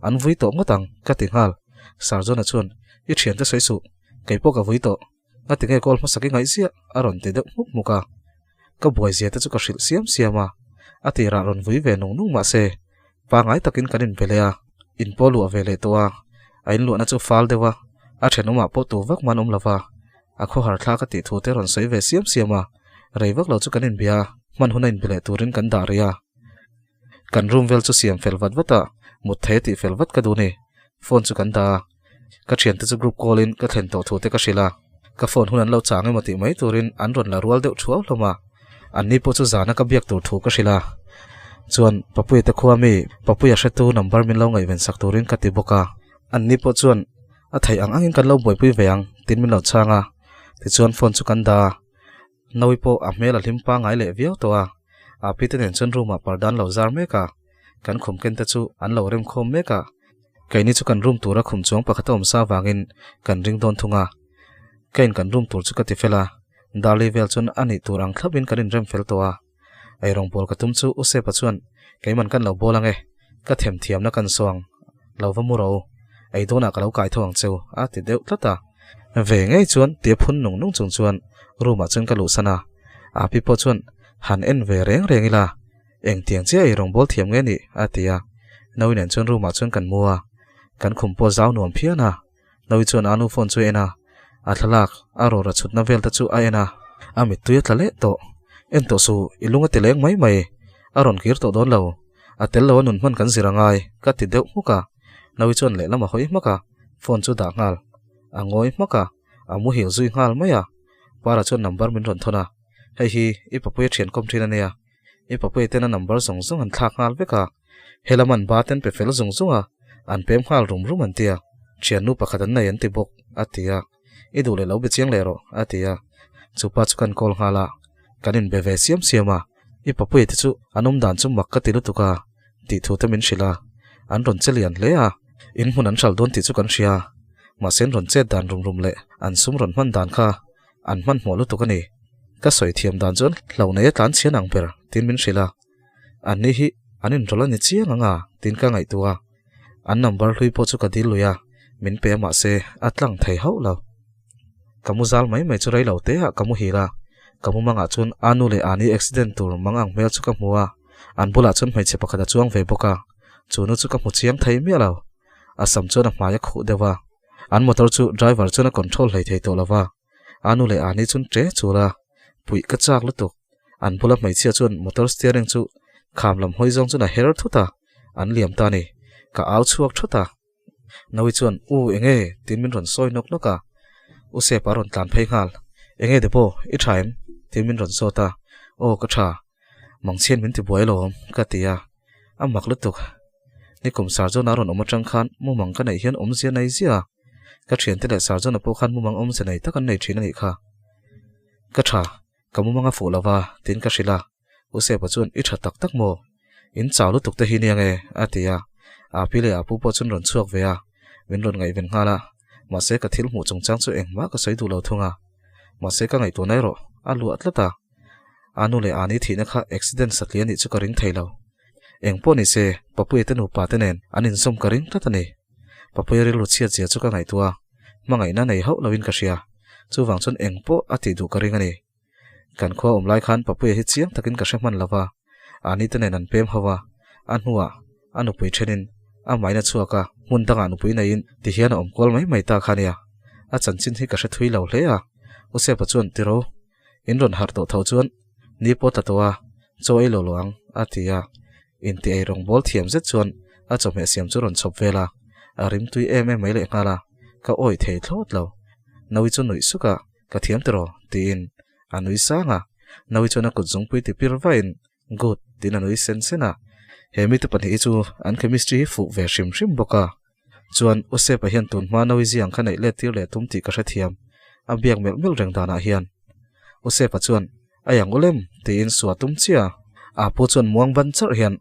An vui tawh ngawt ang, ka ti nghal. Sir John-a chuan, I thiante sawi suh, kei pawh ka vui tawh. Ngati nge call hmasak i ngaih ziah? a rawn ti deuh hmuk hmuk a. Ka buai zia te chu ka hrilh siam siam a, a tirah rawn vui ve nung nung mahse pangai takin kan inbe leh a, in pawh luah ve leh tawh a, a inluahna chu fal deuh a, a thenawmah pawh tu vak man awm lo va, a khawhar thla ka tih thu te rawn sawi ve siam siam a, rei vak lo chu kan inbia a, hman huna inbe leh turin kan dah rih a. Kan room vel chu siam fel vat vat a, mut thei a tih fel vat ka duh ni. Phone chu kan dah a, ka thiante chu group call in ka thlen tawh thu te ka hrilh a, ka phone hun an lo chang emaw tih mai turin an rawn la rual deuh thuau hlawm a, an ni pawh chu zana ka biak tur thu ka hrilh a. Chuan Papuia te khua mi Papuia hretu number min lo ngaihven sak turin ka ti bawk a. Anni pawh chuan a theih ang angin kan lo buaipui ve ang tiin min lo chhang a. Tichuan phone chu kan dah a. Nawi pawh a hmel a hlim pangngai leh viau tawh a. Api te nen chuan room ah parda an lo zar mek a. Kan khum ken te chu an lo rem khawm mek a. Keini chu kan room tura khum chuang pakhat a awm sa vangin kan ring dawn thung a. Ka in kan room tur chu ka ti fel a. Darli vel chuan a nih tur ang thlapin kan inrem fel tawh a. Eirawng bawl ka tum chu U Sepa chuan keiman kan lo bawl ang e, ka themthiamna kan saw ang, lo va mu ro, ei dawnah ka lo kai tho ang cheu a ti deuh tlat a. Ve ngei chuan tia phun nung nung chung chuan room ah chuan ka luhsan a, Api pawh chuan han en ve reng reng ila, engtiang chiah eirawng bawl thiam nge nih a ti a, Nawi nen chuan room ah chuan kan mu a, kan khum pawh zau nuam phian a. Nawi chuan a nu phone chu a en a, a thlalak a rawra chhutna vel te chu a en a, a mittui a tla leh tawh. En tawh suh, i lung a ti leng mai mai, a rawn kir tawh dawn lo. A tel lo a nun hman kan zir a ngai, ka ti deuh hmuk a. Nawi chuan lehlam a hawi hmak a, phone chu dah nghal. A ngawi hmak a, a muhil zui nghal mai a. Para chuan number min rawn thawn a, hei hi i papuia thian kawm thin a nia, i papuia ten a number zawng zawng an thlak nghal vek a. Helam an ba ten pe fel zung zung a, an pem nghal rum rum an ti a, thiannu pakhat an nei an ti bawk, a ti a. I duh leh lo be chiang leh rawh, a ti a. Chupa chu kan call nghal a, kan inbe ve siam siam a, i papuia te chu an awm dan chu mak ka ti lutuk a, tih thu te min hrilh a. An rawn che lian hle a, in hmun an hral dawn tih chu kan hria, mahse an rawn chet dan rum rum leh an sum rawn hman dan kha an hmanhmawh lutuk a ni. Ka sawi thiam dan chuan hlauh nei a tlan chhian ang ber, tiin min hrilh a. An ni hi an inrawlh a ni chiang ang a tiin ka ngaihtuah a, an number hlui pawh chu ka dil lui a, min pe a mahse a tlang thei hauh lo. Ka mu zal mai mai chu rei lo te ah ka muhil a, ka mu mangah chuan a nu leh ani accident tur mang ang hmel chu ka hmu a, an bulah chuan hmeichhe pakhat a chuang ve bawk a, chu nu chu ka hmu chiang thei miah lo. A sam chuan a hmai a khuh deuh a, an motor chu driver chuan a control hlei thei tawh lo va, a nu leh ani chuan ṭe chul a, puih ka chak lutuk. An bula hmeichhia chuan motor steering chu kham lam hawi zawng chuan a her thut a, an liam ta a ni. Ka au chhuak thut a. Nawi chuan, U, enge? tiin min rawn sawi nawk nawk a. U Sepa a rawn tlan phei nghal. Enge Debo, i tha em? tiin min rawn zawt a. Aw, ka tha. Mangchhian min ti buai alawm, ka ti a. A mak lutuk. Nikum Sarjona a rawn awm atang khan mumang ka neih hian awmzia nei ziah a. Ka thiante leh Sarjona pawh khan mumang awmzia nei tak an nei thin a nih kha. Ka tha. Ka mumang a fuh lo va, tiin ka hrilh a. U Sepa chuan, I tha tak tak maw? In chau lutuk te hi nia nge? a ti a. Api leh Apu pawh chuan rawn chhuak ve a, min rawn ngaihven nghal a. Mahse ka thil hmuh chungchang chu engmah ka sawi duh lo thung a. Mahse ka ngaihtuah nai rawh, a luah tlat a. A nu leh Ani thihna kha accident satliah nih chu ka ring thei lo. Eng pawh ni se, Papuia te nupa te nen an inzawm ka ring tlat a ni. Papuia rilru chhiat zia chu ka ngaihtuah a, hmangaihna nei hauh loin ka hria. Chuvang chuan eng pawh a tih duh ka ring a ni. Kan khua awm lai khan Papuia hi chiang takin ka hre hman lo va, Ani te nen an pem ho a, a hnuah a nupui thenin a main a chhuak a, hmun dangah nupui neiin ti hian a awm kual mai mai ta kha nia. A chanchin hi ka hre thui lo hle a, U Sepa chuan tiro in rawn harh tawh tho chuan ni pawh tla tawh a, chaw ei lo lo ang a ti a. Inti ei rawng bawl thiam zet chuan a chawhmeh siam chu rawn chhawp vel a, a rim tui em em mai leh nghal a, ka awih thei thlawt lo. Nawi chu nuih suk a, Ka thiam tiraw? tiin a nui sang a, Nawi chuan a kut zungpui ti pir vahin, Good, tiin a nui sen sen a. He mite pahnih hi chu an chemistry hi fuh ve hrim hrim bawk a. Chuan U Sepa hian tun hma Nawi ziang kha neih let tir leh tum tih ka hrethiam, a biak melh melh reng danah hian. U Sepa chuan, A yang u lem, tiin sua tum chiah a. A pu chuan muang ban charh hian,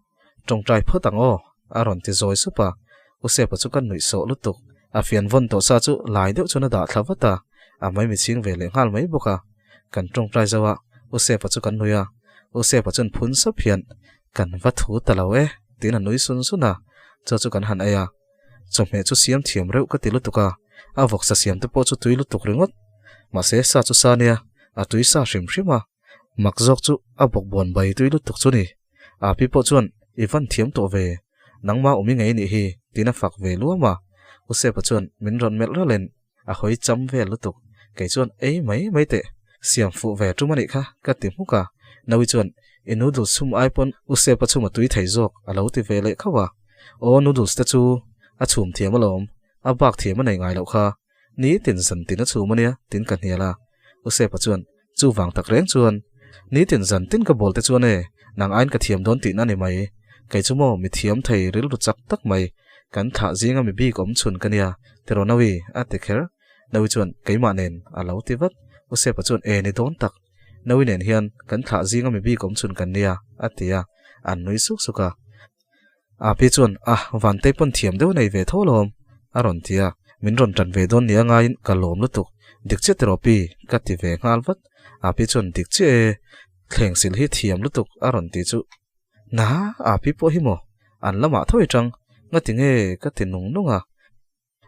Tawngtai phawt ang aw, a rawn ti zawi sup a. U Sepa chu ka nuih sawh lutuk. A fian vawn tawh sa chu lai deuh chuan a dah thla vat a, a maimi chhing ve leh nghal mai bawk a. Kan tawngtai zo a, U Sepa chu kan nui a. U Sepa chuan phun sap hian, Kan va thu ta lo e, tiin a nui sun sun a. Chaw chu kan han ei a. Chawhmeh chu siam thiam reuh ka ti lutuk a, a vawksa siam te pawh chu tui lutuk ringawt. Mahse sa chu sa nia, a tui sa hrim hrim a. Mak zawk chu a bawk buan bai tui lutuk chu ni. Api pawh chuan i van thiam tawh ve, nangmah awm i ngei nih hi, tiin a fak ve luam a. U Sepa chuan min rawn melh ralin a hawi cham vel lutuk. Kei chuan ei mai mai teh, siam fuh ve tum a nih kha, ka ti hmuk a. Nawi chuan i noodles chhum ai pawn U Sepa chhum a tui thei zawk a lo ti ve leh khauh a. Aw noodles te chu a chhum thiam alawm, a bak thiam a nei ngai loh kha. Nitin zan tin a chhum a nia, tin ka hnial a. U Sepa chuan, Chuvang tak reng chuan, nitin zan tin ka bawl te chuan e, Nang aiin ka thiam dawn tihna a ni mai. Kei chu maw mi thiam thei rilru chak tak mai, kan thlah zinga mi bik awm chhun ka nia, tiraw Naui? a ti kher. Naui chuan, Keimah nen, a lo ti vat. Usepa chuan, E ni dawn tak. Naui nen hian kan thlah zinga mi bik awm chhun kan nia, a ti a, an nui suk suk a. Api chuan, A, Vantei pawn thiam deuh nei ve tho alawm, a rawn ti a. Min rawn tan ve dawn nia ngaiin ka lawm lutuk. Dik chiah tiraw pi? ka ti ve nghal vat. Api chuan, Dik chiah e, thleng sil hi thiam lutuk, a rawn ti chu. Na, Api pawh hi maw? An lamah tho i tang, ngati nge? ka ti nung nung a.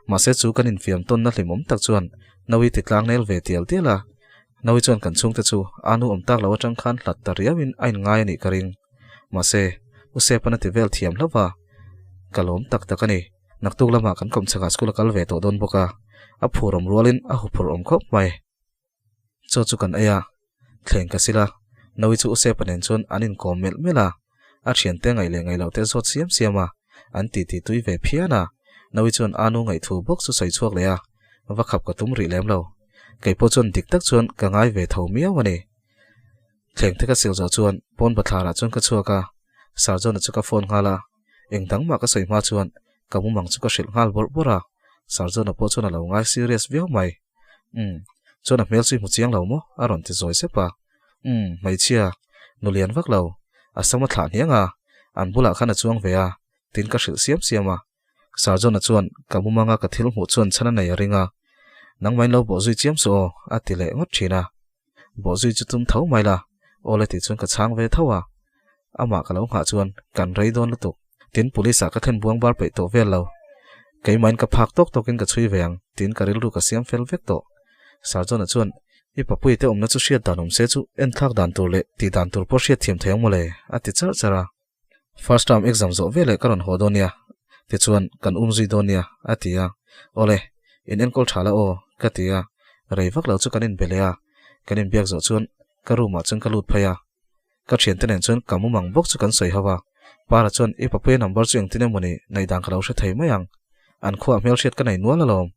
Mahse chu kan infiam tawnna hlimawm tak chuan Naui ti tlang nel ve tial tial a. Naui chuan kan chhungte chu a nu awm tak lo atang khan hlat ta riauin a inngai a nih ka ring. Mahse, U Sepan a ti vel thiam hlauh va. Ka lawm tak tak a ni. Naktuk lamah kan kawmchhakah school a kal ve tawh dawn bawk a, a phur awm rualin a huphurh awm khawp mai. Chaw chu kan ei a, thleng ka sil a, Naui chu Usepa nen chuan an inkawm melh melh a, a thiante ngaih leh ngaih loh te zawt siam siam a, an titi tui ve phian a, Naui chuan a nu ngaihthu bawk chu sawi chhuak leh a, va khap ka tum rih lem lo. Kei pawh chuan dik tak chuan ka ngai ve tho miau a ni. Thleng te ka sil zawh chuan pawn bathlarah chuan ka chhuak a, Sarjona chu ka phone nghal a, eng dang mah ka sawi hma chuan ka mumang chu ka hrilh nghal bawrh bawrh a, Sarjona pawh chuan a lo ngai serious viau mai. Umm, chuan a hmel chu i hmu chiang lo maw? a rawn ti zawi sep a. Umm, hmeichhia, nu lian vak lo, a sam a thlah hniang a, an bulah khan a chuang ve a, tin ka hrilh siam siam a. Sarjona chuan ka mumanga ka thil hmuh chuan chhan a nei a ring a, Nangmahin lo bawhzui chiam suh aw, a ti leh ngawt thin a. Bawhzui chu tum tho mai la, aw le tih chuan ka chhang ve tho a. Amah ka lo nghah chuan kan rei dawn lutuk. Tin police ah ka thlen buang bar peih tawh vel lo. Keimahin ka phak tawk tawkin ka chhui ve ang tiin ka rilru ka siam fel vek tawh. Sarjona chuan I papui te awmna chu hriat dan awm se chu enthlak dan tur leh tih dan tur pawh hriat thiam thei ang mawle a ti charh charh a. First term exam zawh veleh ka rawn haw dawn nia, tichuan kan um zui dawn nia, a ti a. Awle, in enkawl tha la aw, ka ti a. Rei vak lo chu kan inbe leh a, kan inbiak zawh chuan ka room ah chuan ka lut phei a. Ka thiante nen chuan ka mumang bawk chu kan sawi ho a. Para chuan i papuia number chu engtin emaw ni ngaihdan ka lo hre thei mai ang. An khuaah hmelhriat ka nei nual alawm,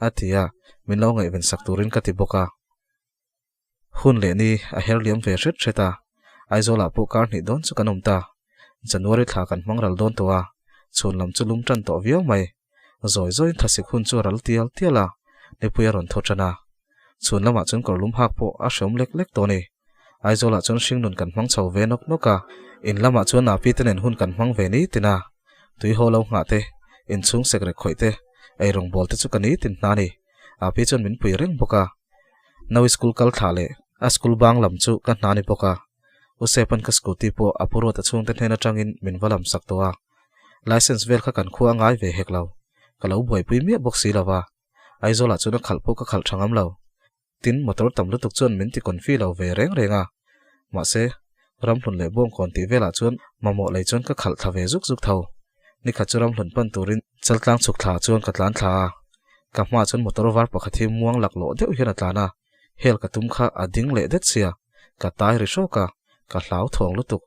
a ti a, min lo ngaihven sak turin ka ti bawk a. Hun leh ni a her liam ve hret hret a, Aizawlah pawh kar hnih dawn chu kan awm ta. January thla kan hmang ral dawn tawh a, chhun lam chu lum tan tawh viau mai. Zawi zawiin thlasik hun chu a ral tial tial a, nipui a rawn thaw tan a. Chhun lamah chuan kawrlum hak pawh a hreawm lek lek tawh a ni. Aizawlah chuan hringnun kan hmang chho ve nawk nawk a, in lamah chuan Napi te nen hun kan hmang ve nitin a. Tuihaw lo nghah te, inchhung sekrek khawih te, eirawng bawl te chu ka nitin hna a ni. Api chuan min pui reng bawk a, Naui school kal thlah leh a school bang lam chu ka hna ni bawk a, U Sepa'n ka scooty pawh a pu Ruata chhungte hnen atangin min va lam sak tawh a, licence vel kha kan khua a ngai ve hek lo, ka lo buaipui miah bawk si lo va, Aizawlah chuan a khalh pawh ka khalh tha ngam lo. Tin, motor tam lutuk chuan min ti confi lo ve reng reng a, mahse, Ramhlun leh Bawngkawn tih velah chuan mamawh lei chuan ka khalh thla ve zuk zuk tho. Nikhat chu Ramhlun pan turin Chaltlang chhuk thla chuan ka tlan thla a, ka hmaah chuan motor var pakhat hi muang laklawh deuh hian a tlan a, hel ka tum kha a ding leh det sia, ka tai ri hrawk a, ka hlau thawng lutuk.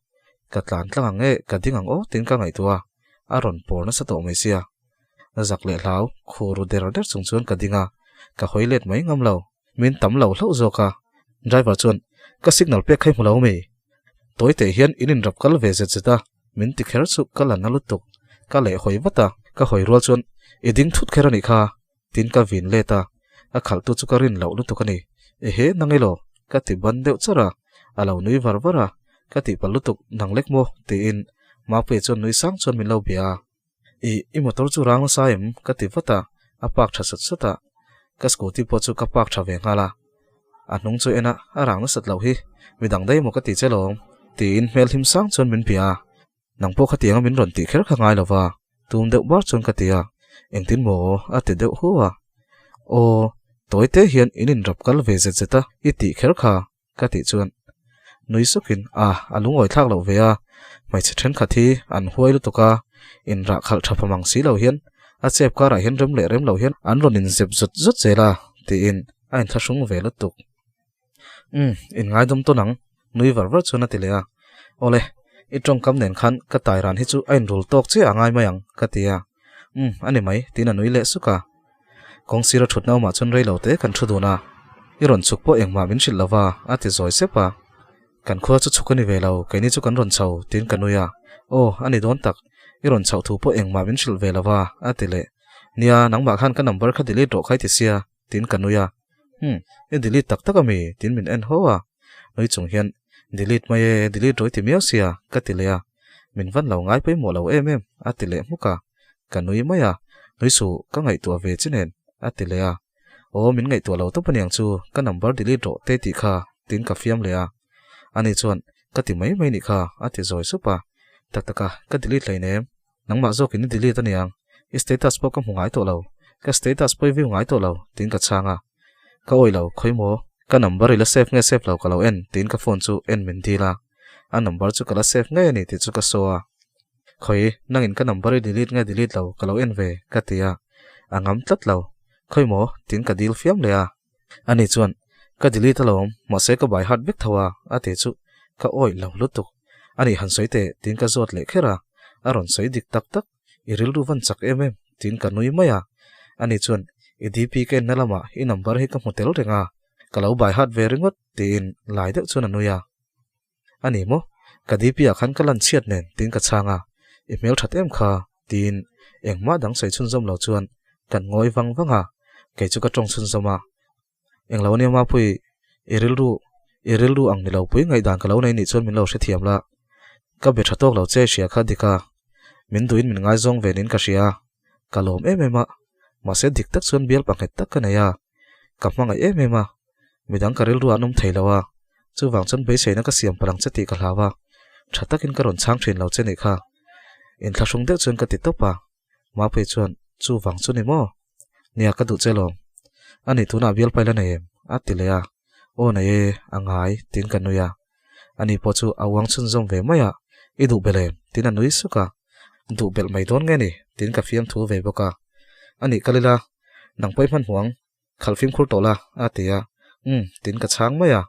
Ka tlan tlang ang e, ka ding ang aw tiin ka ngaihtuah a, a rawn pawr nasa tawh mai sia. Zak leh hlau, khu ru der der chung chuan ka ding a, ka hawi let mai ngam lo. Min tam lo hlauh zawk a. Driver chuan, Ka signal pek kha i hmu lo mi? Tawi teh hian in inrap kal ve zet zet a, min ti kher chu ka la na lutuk. Ka leh hawi vat a, ka hawi rual chuan, I ding thut kher a nih kha, tin ka vin let a. A khalhtu chu ka rin loh lutuk a ni. Ehe, nang elaw? Ka ti ban deuh char a. A lo nui var var a, Ka tihpalh lutuk, nang lek maw? tiin Mapuia chuan nui sang chuan min lo bia a. I, i motor chu rang nasa em? Ka ti vat a, a park tha sat sat a. Ka scooty pawh chu ka park tha ve nghal a. A hnung chu en a, a rang nasat loh hi, midang daih emaw ka ti che lawm, tiin hmel hlim sang chuan min bia a. Nang pawh khatianga min rawn tih kher kha ngai lova, tum deuh bar chuan ka ti a. Engtin maw? A ti deuh hu a. Aw, tawi te hian in inrap kal ve zet zet a, i tih kher kha, Ka tih chuan nui sukin a a lungawi thlak loh ve a, hmeichhe thenkhat hi an huai lutuk a, inrah khalh tha pha mang si lo hian a chep karah hian rem leh rem lo hian an rawn inzep zawt zawt zel a tiin a inthlahrung ve lutuk. Umm, inngaidawm tawn ang, nui var var chuan a ti leh a. Awle, i tawngkam nen khan ka tai ran hi chu a inrul tawk chiah a ngai mai ang, ka ti a. Umm, a ni mai, tiin a nui leh suk a. Kawngsira thutna awmah chuan rei lo te kan thu dun a, I rawn chhuk pawh engmah min hrilh lo va, a ti zawi sep a. Kan khua chu chhuk a ni ve lo, keini chu kan rawn chho, tiin ka nui a. Aw, a ni dawn tak, i rawn chhoh thu pawh engmah min hrilh ve lo va, a ti leh. Nia, nangmah khan ka number kha delete rawh khai ti sia, tiin ka nui a. Umm, i delete tak tak a mi? tiin min en ho a. Nui chung hian, Delete mai e, delete rawh i ti miau sia, ka ti leh a. Min van lo ngai pawimawh lo em em, a ti leh hmuk a. Ka nui mai a, Nui suh, ka ngaihtuah ve chi nen, a ti leh a. Aw, min ngaihtuah lo tawp aniang chu, ka number delete rawh te tih kha, tiin ka fiam leh a. Ani chuan, Ka ti mai mai nih kha, a ti zawi sup a. Tak tak a, ka delete hleinem. Nangmah zawkin i delete aniang, i status pawh ka hmu ngai tawh lo, ka status pawh i view ngai tawh lo, tiin ka chhang a. Ka awih lo, khawi maw? Ka number i la save nge save lo ka lo en, tiin ka phone chu en min dil a. A number chu ka la save ngei a ni tih chu ka saw a. Khawi, nangin ka number i delete nge delete lo ka lo en ve, ka ti a. A ngam tlat lo. Khawi maw? tiin ka dil fiam leh a. Ani chuan, Ka delete alawm, mahse ka by heart vek tho a, a ti chu ka awih lo lutuk. Ani han sawi teh, tiin ka zawt leh kher a. A rawn sawi dik tak tak, i rilru van chak em em, tiin ka nui mai a. Ani chuan, I DP ka enna lamah i number hi ka hmu tel reng a, ka lo by heart ve ringawt, tiin lai deuh chuan a nui a. A ni maw? Ka DP ah khan ka lan chhiat nen tiin ka chhang a, I hmel that em kha? tiin engmah dang sawi chhunzawm lo chuan kan ngawi vang vang a, kei chu ka tawng chhunzawm a. Englo ania Mapui, i rilru i rilru ang ni lo pui ngaihdan ka lo nei nih chuan min lo hrethiam la. Ka be tha tawk lo che hria kha dik a, min duhin min ngaizawng ve niin ka hria a, ka lawm em em a, mahse dik tak chuan bial panghet tak ka nei a, ka hmangaih em em a. Midang ka rilru an awm thei lo a, chuvang chuan beiseina ka siam palh ang che tih ka hlau a, tha takin ka rawn chhang thin lo che nih kha. Inthlahrung deuh chuan ka ti tawp a, Mapui chuan, Chuvang chu ni maw? Nia ka duh che lawm. Ani tunah bial paila nei em? a ti leh a, Aw nei e, a ngai, tiin ka nui a. Ani pawh chu a uang chhunzawm ve mai a, I duh belh em? tiin a nui suk a, Duh belh mai dawn nge ni? tiin ka fiamthu ve bawk a. Ani kal ila, nang pawh i hmanhmawh ang, Khalh fimkhur tawh la, a ti a. Umm, tiin ka chhang mai a.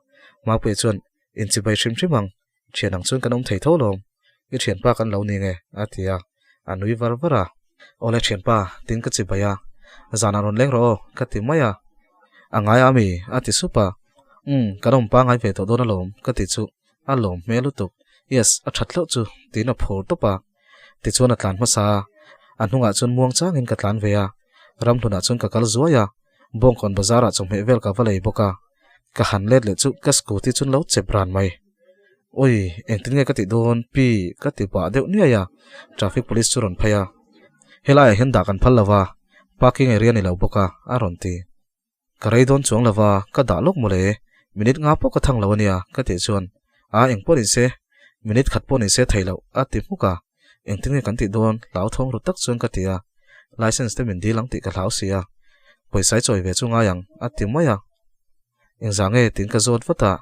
Mapuia chuan, Inchibai hrim hrim ang, thian ang chuan kan awm thei tho lawm. I thianpa kan lo ni nge, a ti a. A nui var var a. Awle thianpa, tiin ka chibai a. Zanah rawn leng rawh aw, ka ti mai a. A ngai a mi, a ti sup a. Umm, kan awm pangai ve tawh dawn alawm, ka ti chu. A lawm hmel lutuk. Yes, a that hlauh chu, tiin a phur tawp a. Tichuan a tlan hmasa a, a hnungah chuan muang changin ka tlan ve a, ramhlunah chuan ka kal zuai a, Bawngkawn bazarah chawhmeh vel ka va lei bawk a, ka han let leh chu ka scooty chuan lo chep ran mai. Ui, engtin nge ka tih dawn pi ka ti pah deuh niai a, traffic police chu rawn phei a, helaiah hian dah kan phal lo va, parking area ni lo bawk a, a rawn ti. Ka rei dawn chuang lova, ka dah lawk mawle, minute nga pawh ka thang lo ania, ka tih chuan, A eng pawh ni se, minute khat pawh ni se thei loh, a ti hmuk a. Engtin nge kan tih dawn, hlauthawng ru tak chuan ka ti a, license te min dil ang tih ka hlau si a, pawisa i chawi ve chu ngai ang, a ti mai a. Engzah nge tiin ka zawt vat a,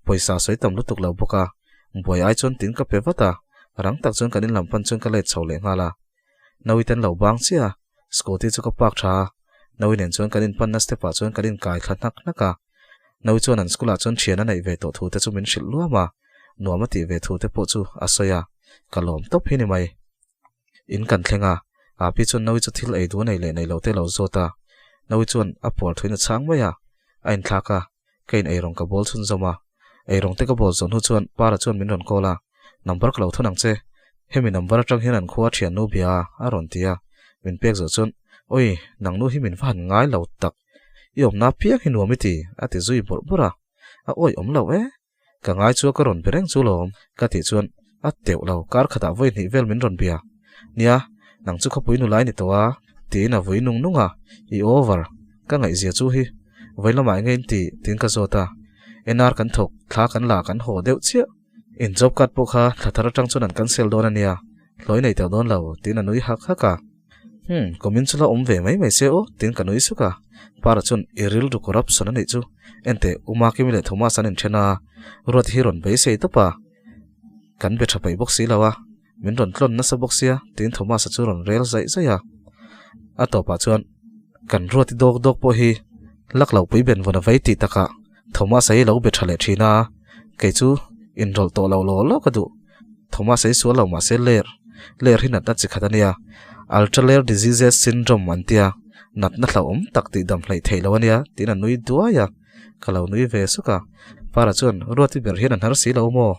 pawisa sawi tam lutuk lo bawk a, buai ai chuan tiin ka pe vat a, rang tak chuan kan in lam pan chuan ka let chho leh nghal a. Nauiten lo bang chiah a, scooty chu ka park tha a, Naui nen chuan kan inpanna step ah chuan kan inkai thla hnak hnak a. Naui chuan an school ah chuan thian a neih ve tawh thu te chu min hrilh luam a, nuam a tih ve thu te pawh chu a sawi a, ka lawm tawp hi ni mai. In kan thleng a, Api chuan Naui chu thil ei duh a nei leh nei lo te a lo zawt a, Naui chuan a puar thuin a chhang mai a, a inthlak a, ka in eirawng ka bawl chhunzawm a, eirawng te ka bawl zawh hnu chuan Para chuan min rawn call a, number ka lo thawn ang che, hemi number atang hian an khua thiannu bia a a rawn ti a, min pek zawh chuan Oi, nangnu hi min va han ngai lo tak, i awmna piang hi nuam i ti a ti zui bawrh bawrh a, a awi awm lo e, ka ngai chu a ka rawn be reng chu lawm ka tih chuan a teuh lo, kar khatah vawi hnih vel min rawn bia, nia, nang chu khawpui nulai ni tawh a, tiin a vui nung nung a, i over, ka ngaihzia chu hi, vawi lamah enge in ti tiin ka zawt a, NR kan thawk, thla kan la kan haw deuh chiah, in job card pawh kha thla thar atang chuan an cancel dawn a nia, hlawi nei teuh dawn lo, tiin a nui hak hak a, hmm, kumin chu la awm ve mai mai se aw, tiin ka nui suk a, Para chuan i rilru corruption a nih chu, enteh Umakimi leh Thomas an inthen a, Ruati hi rawn beisei tawp a, kan be tha peih bawk si lo a. Min rawn tlawn nasa bawk sia, tiin Thomas-a chu rawn rel zaih zaih a. A tawpah chuan, Kan ruati dawk dawk pawh hi lak lo pui ben vawn a vei tih takah Thomas-a hi lo be tha leh thin a, kei chu inrawlh tawh lo law law ka duh. Thomas-a hi sual lo mah se ler, ler hi natna chi khat a nia, Ultra-Rare Diseases Syndrome an tia, natna hlauhawm tak tih dam hleih theih lo a nia, tiin a nui duai a. Ka lo nui ve suk a, Para chuan Ruati ber hian a hnar si lo maw?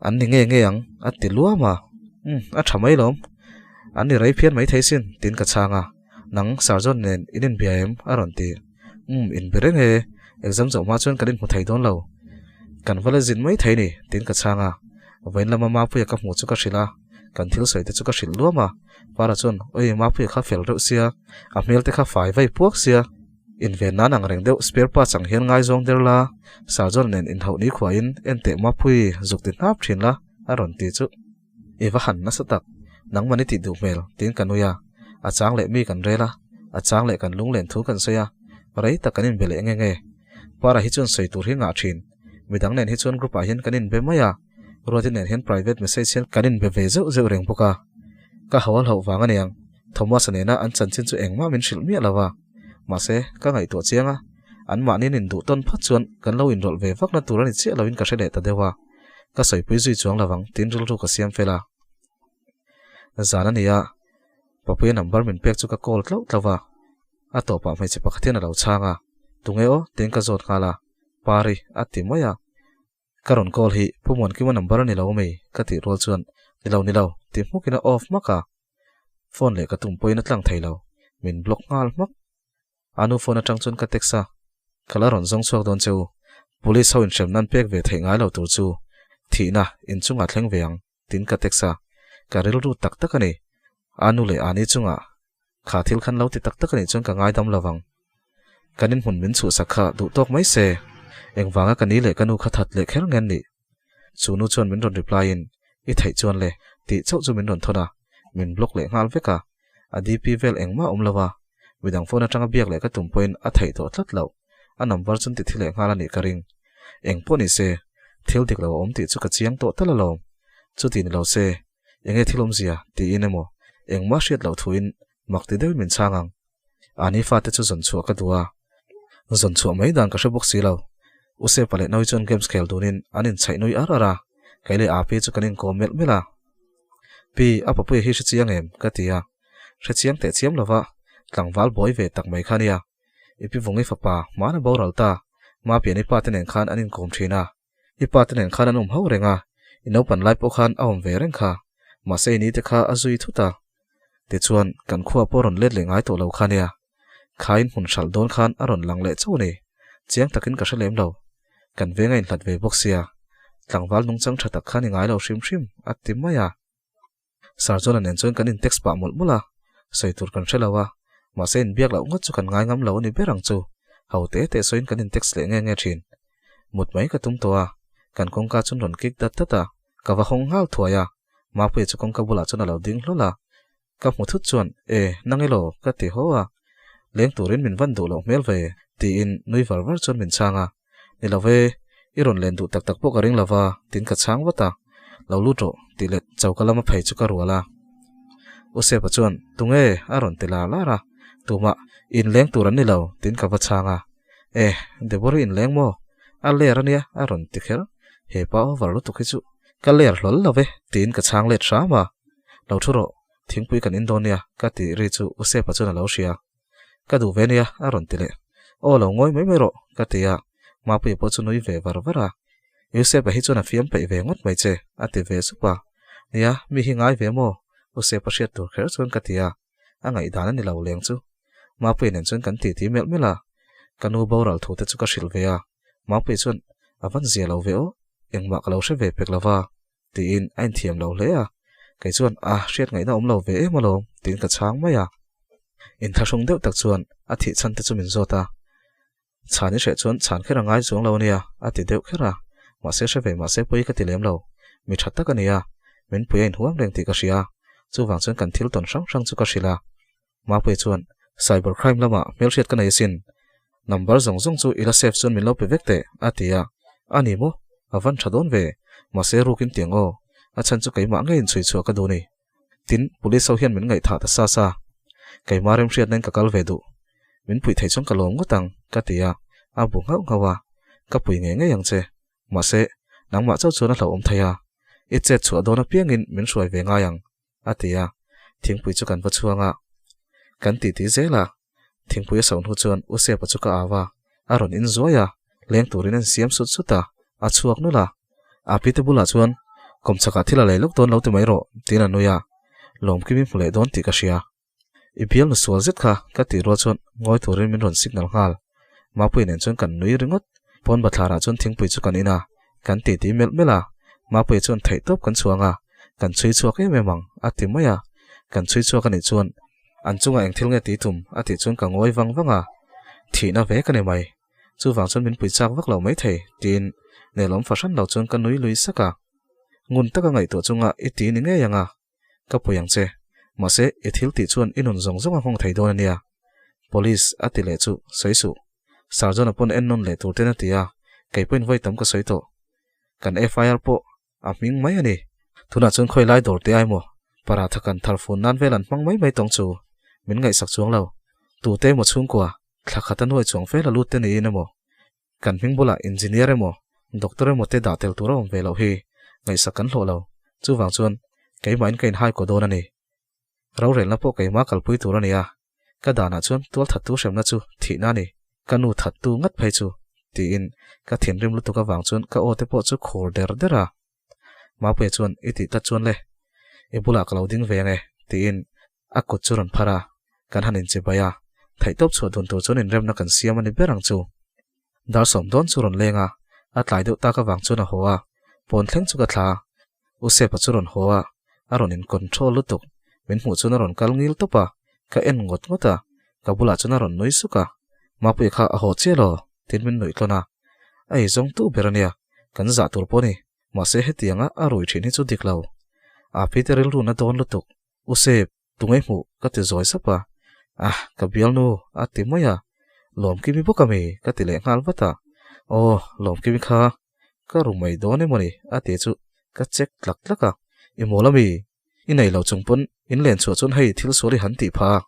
An ni nge nge ang a ti luam a. Umm, a tha mai lawm. An ni rei phian maithei sin, tiin ka chhang a. Nang Sarjon nen in inbia em? a rawn ti. Umm, inbe reng e, exam zawh hma chuan kan inhmu thei dawn lo. Kan va la zin mai thei ni, tiin ka chhang a. Vawiin lama Mapuia ka hmuh chu ka hrilh a, kan thil sawi te chu ka hrilh luam a. Para chuan, Oi, Mapuia kha fel reuh sia, a hmel te kha fai vai puak sia. Inven nan ang reng deuh spare parts ang hian ngaizawng der la, Sarjon nen inhauh ni khuain enteh Mapui zuk ti hnap thin la, a rawn ti chu. I va han nasa tak, nangmah ni tih duh hmel, tiin ka nui a. A chang leh mi kan rel a, a chang leh kan lunglen thu kan sawi a, rei tak kan inbe leh nge nge. Para hi chuan sawi tur hi ngah thin. Midang nen hi chuan group ah hian kan inbe mai a, Ruati nen hian private message hian kan inbe ve zeuh zeuh reng bawk a. Ka ho a hlauh vang aniang, Thomas-a nena an chanchin chu engmah min hrilh miah lo a. Mahse, ka ngaihtuah chiang a, anmahniin induh tawn phawt chuan kan lo inrawlh ve vakna tur a ni chiah loin ka hre leh ta deuh a. Ka sawipui zui chuang lovang tiin rilru ka siam fel a. Zan a ni a, Papuia number min pek chu ka call tlauh tlauh a. A tawpah hmeichhe pakhat hian a lo chhang a, Tunge aw? tiin ka zawt nghal a. Pari a ti mai a. Ka rawn call hi Pu Muankima number a ni lo mai ka tih rual chuan Ni lo ni lo ti hmukin a off hmak a. Phone leh ka tum pawhin a tlang thei lo, min block nghal hmak. A nu phone atang chuan ka text a, Ka la rawn zawng chhuak dawn che u, Police ho inhrem nan pek ve theih ngai lo tur chu thihna inchungah thleng ve ang, tiin ka text a, ka rilru tak tak a ni. A nu leh Ani chungah kha thil khan lo ti tak tak a nih chuan ka ngaidam lo vang. Kan inhmun min chhuhsak kha duh tawk mai se, engvanga ka ni leh ka nu kha that leh kher nge an nih? Chu nu chuan min rawn reply in, I theih chuan le, tih chauh chu min rawn thawn a, min block leh nghal vek a. A DP vel engmah a awm lo a, midang phone atanga biak leh ka tum pawhin a theih tawh tlat loh. A number chuan ti thi leh nghal a nih ka ring. Eng pawh ni se, thil dik lo a awm tih chu ka chiang tawh tal alawm. Chuti ni lo se, enge thil awmzia tiin emaw engmah hriat loh thuin mak ti deuhin min chhang ang. Ani fate chu zawn chhuah ka duh a, zawn chhuah mai dan ka hre bawk si lo. U Sepa leh Naui chuan games khel dunin an inchhaih nui ar ar a, kei leh Api chu kan inkawm melh melh a. Pi, a papuia hi hre chiang em? ka ti a. Hre chiang teh chiam lova, tlangval buai ve tak mai kha nia. I pi vungi fapa hmana boral ta, Mapiani pa te nen khan an inkawm thin a. I pa te nen khan an awm ho reng a, i naupan lai pawh khan a awm ve reng kha. Mahse i ni te kha a zui thut a. Tichuan, kan khua pawh rawn let leh ngai tawh lo kha nia. Kha in hmun hralh dawn khan a rawn lang leh chauh a ni. Chiang takin ka hre lem lo. Kan veng a inhlat ve bawk sia. Tlangval nungchang tha tak kha ni ngai lo hrim hrim, a ti mai a. Sarjona nen chuan kan in text pah mawlh mawlh a, sawi tur kan hre lo a, mahse inbiak loh ngawt chu kan ngai ngam lo a ni ber ang chu. Ho te te sawiin kan in text leh nge nge thin. Mut mai ka tum tawh a, kan kawngka chuan rawn kik dat dat a, ka va hawng nghal thuai a, Mapuia chu kawngka bulah chuan a lo ding hlawl a, ka hmu thut chuan E, nang elaw? ka ti haw a, leng turin min van duh loh hmel ve tiin nui var var chuan min chhang a. Ni lo ve, i rawn len duh tak tak pawh ka ring lo va, tiin ka chhang vat a. Lo lut rawh, tih leh choka lama phei chu ka rual a. U Sepa chuan, Tunge? a rawn ti lar lar a. Tumah, inleng tur an ni lo, tiin ka va chhang a. E, Deborah inleng maw? A ler a nia, a rawn ti kher. He pa over lutuk hi chu ka ler hlawl lo ve, tiin ka chhang let hram a. Lo thu rawh, thingpui kan in dawn nia, ka tih ri chu U Sepa chuan a lo hria. Ka duh ve nia, a rawn ti leh. Aw lo ngawi mai mai rawh, ka ti a. Mapuia pawh chu nui ve var var a. Usepa hi chuan a fiam peih ve ngawt mai che, a ti ve sup a. Nia, mi hi ngai ve maw? Usepa hriat tur kher chuan ka ti a. A ngaihdan a ni lo leng chu. Mapuia nen chuan kan titi melh melh a. Ka nu boral thu te chu ka hrilh ve a. Mapuia chuan, A van zia lo ve aw, engmah ka lo hre ve pek lo va. Tiin a inthiam lo hle a, kei chuan a hriat ngaihna awm lo ve em alawm tiin ka chhang mai a. Inthlahrung deuh tak chuan a thih chhan te chu min zawt a, Chhan i hreh chuan chhan kher a ngai chuang lo ania a ti deuh kher a, mahse hre ve mahse pawi ka ti lem lo, mi tha tak a ni a, min pui a inhuam reng tih ka hria, chuvang chuan kan thil tawn hrang hrang chu ka hrilh a. Mapuia chuan, Cyber crime lamah hmelhriat ka nei asin. Number zawng zawng chu i la save chuan min lo pe vek teh, a ti a. A ni maw? A van tha dawn ve. Mahse rukin tiang aw. A chhan chu keimah ngeiin chhui chhuah ka duh ni. Tin, police ho hian min ngaihthah ta sa sa. Keimah remhriatnain ka kal ve duh. Min puih theih chuan ka lawm ngawt ang, ka ti a. A bu nghauh nghauh a. Ka pui ngei ngei ang che. Mahse, nangmah chauh chuan a hlauhawm thei a. I chet chhuah dawn apiangin min hruai ve ngai ang. a ti a, thingpui chu kan va chhuang a. Kan titi zel a, thingpui a soh hnu chuan U Sepa chu ka au a, A rawn inzuai a, leng turin a insiam sut sut a, a chhuak nulh a. A pite bulah chuan, Kawmchakah thil a lei lawk dawn lo ti mai rawh, tiin a nui a. Lawmkimi hmu leh dawn tih ka hria. I bialnu sual zet kha ka tih rual chuan ngawi turin min rawn signal nghal. Mapuii nen chuan kan nui ringawt. Pawn bathlarah chuan thingpui chu kan in a, kan titi melh melh a. Mapuii chuan theihtawp kan chhuang a, kan chhui chhuak em em ang a ti mai a. Kan chhui chhuak a nih chuan an chungah eng thil nge tih tum a tih chuan ka ngawi vang vang a. Thihna ve ka ni mai. Chuvang chuan min pui chak vak lo maithei tiin nelawm fahran lo chuan ka nui lui sak a. Ngun taka ngaihtuah chunga i ti ni ngei ang a. Ka pui ang che. Mahse, i thil tih chuan i nun zawng zawng a nghawng thei dawn a nia. Police a ti leh chu sawi suh. Sarjona pawn en nawn leh tur ten a ti a, kei pawhin vawi tam ka sawi tawh. Kan FIR pawh a hming mai a ni. Tunah chuan khawi lai dawr te ai maw? Paratha kan thar fun nan vel an hmang mai mai tawng chu min ngaihsak chuang lo. Tute emaw chhungkua, thla khat a nuai chuang fel a lut te niin emaw? Kan hming bulah engineer emaw, doctor emaw te dah tel tur a awm ve loh hi ngaihsak kan hlawh lo. Chuvang chuan keimahin ka inhai kaw dawn a ni. Rorelna pawh keimah kalpui tur a ni a, ka danah chuan tual thattu hremna chu thihna a ni, ka nu thattu ngat phei chu, tiin ka thinrim lutuk avang chuan ka aw te pawh chu khur der der a. Mapuia chuan i tih tlat chuan le, i bulah ka lo ding ve ang e, tiin a kut chu rawn phar a, kan han inchibai a, theihtawp chhuah dun tur chuan inremna kan siam a ni ber ang chu. Dar sawm dawn chu rawn leng a, a tlai deuh tak avang chuan a haw a, pawn thleng chu ka thla a, U Sepa chu rawn haw a, a rawn in control lutuk, min hmuh chuan a rawn kal ngil tawp a, ka en ngawt ngawt a, ka bulah chuan a rawn nui suk a, Mapuia kha a haw chiah lo, tiin min nuih tlawn a, a eizawng tu ber a nia, kan zah tur pawh a ni, mahse hetianga a rui thin hi chu dik lo. Api te rilru na dawn lutuk, U Sep, tunge hmuh ka ti zawi sap a, Ah, ka bialnu a ti mai a, Lawmkimi bawk ami ka ti leh nghal vat a, Aw, Lawmkimi kha ka ru mai dawn emaw ni a ti chu ka check tlak tlak a, I mawl ami, i nei lo chung pawn in len chhuah chuan hei thil sual i han tih phah a,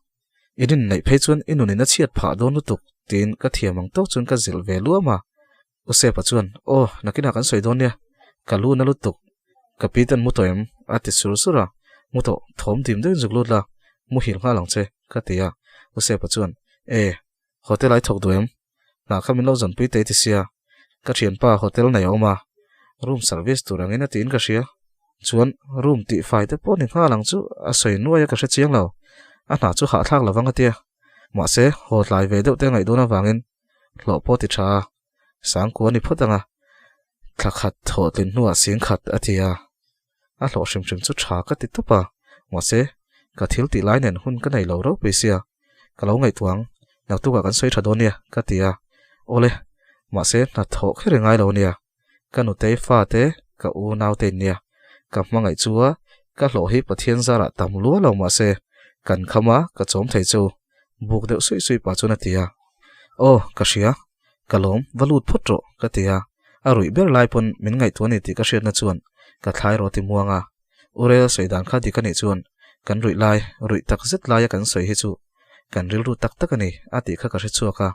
i rin neih phei chuan i nunin a chhiat phah dawn lutuk tiin ka thiam ang tawk chuan ka zilh ve luam a. U Sepa chuan, Aw, nakinah kan sawi dawn nia, ka lu na lutuk, ka pi ten mu tawh em? a ti sur sur a, Mu tawh, thawm dim deuhin zuk lut la, muhil nghal ang che, ka ti a. U Sepa chuan, E, hotel ai thawk duh em? Hna kha min lo zawnpui teh ti sia, ka thianpa hotel nei a awm a, room service tur angin a tiin ka hria. Chuan, room tih fai te pawh ni nghal ang chu a sawi nuai a ka hre chiang lo, a hna chu hahthlak lovang a tia. Mahse, haw tlai ve deuh te a ngaih dawn avangin hlawh pawh ti tha a, Sangkua ni phawt ang a, thla khat thawh tlin hnuah sing khat a ti a, a hlawh hrim hrim chu tha ka ti tawp a, mahse, ka thil tih lai nen hun ka nei lo ropui sia, ka lo ngaihtuah ang, naktukah kan sawi tha dawn nia ka ti a, awle, mahse hna thawh kher i ngai lo nia, ka nutei fa te ka u naute in nia, ka hmangaih chu a, ka hlawh hi Pathian zarah tam lua lo mahse, kan kham a, ka chawm thei chu, buk deuh suih suih pah chuan a ti a, Aw, ka hria, ka lawm, va lut phawt rawh, ka ti a, a ruih ber lai pawn min ngaihtuah a ni tih ka hriatna chuan ka thlai rawh ti muang a, U Rel sawi dan kha dik a nih chuan kan ruih lai, ruih tak zet laia kan sawi hi chu kan rilru tak tak a ni a tih kha ka hre chhuak a,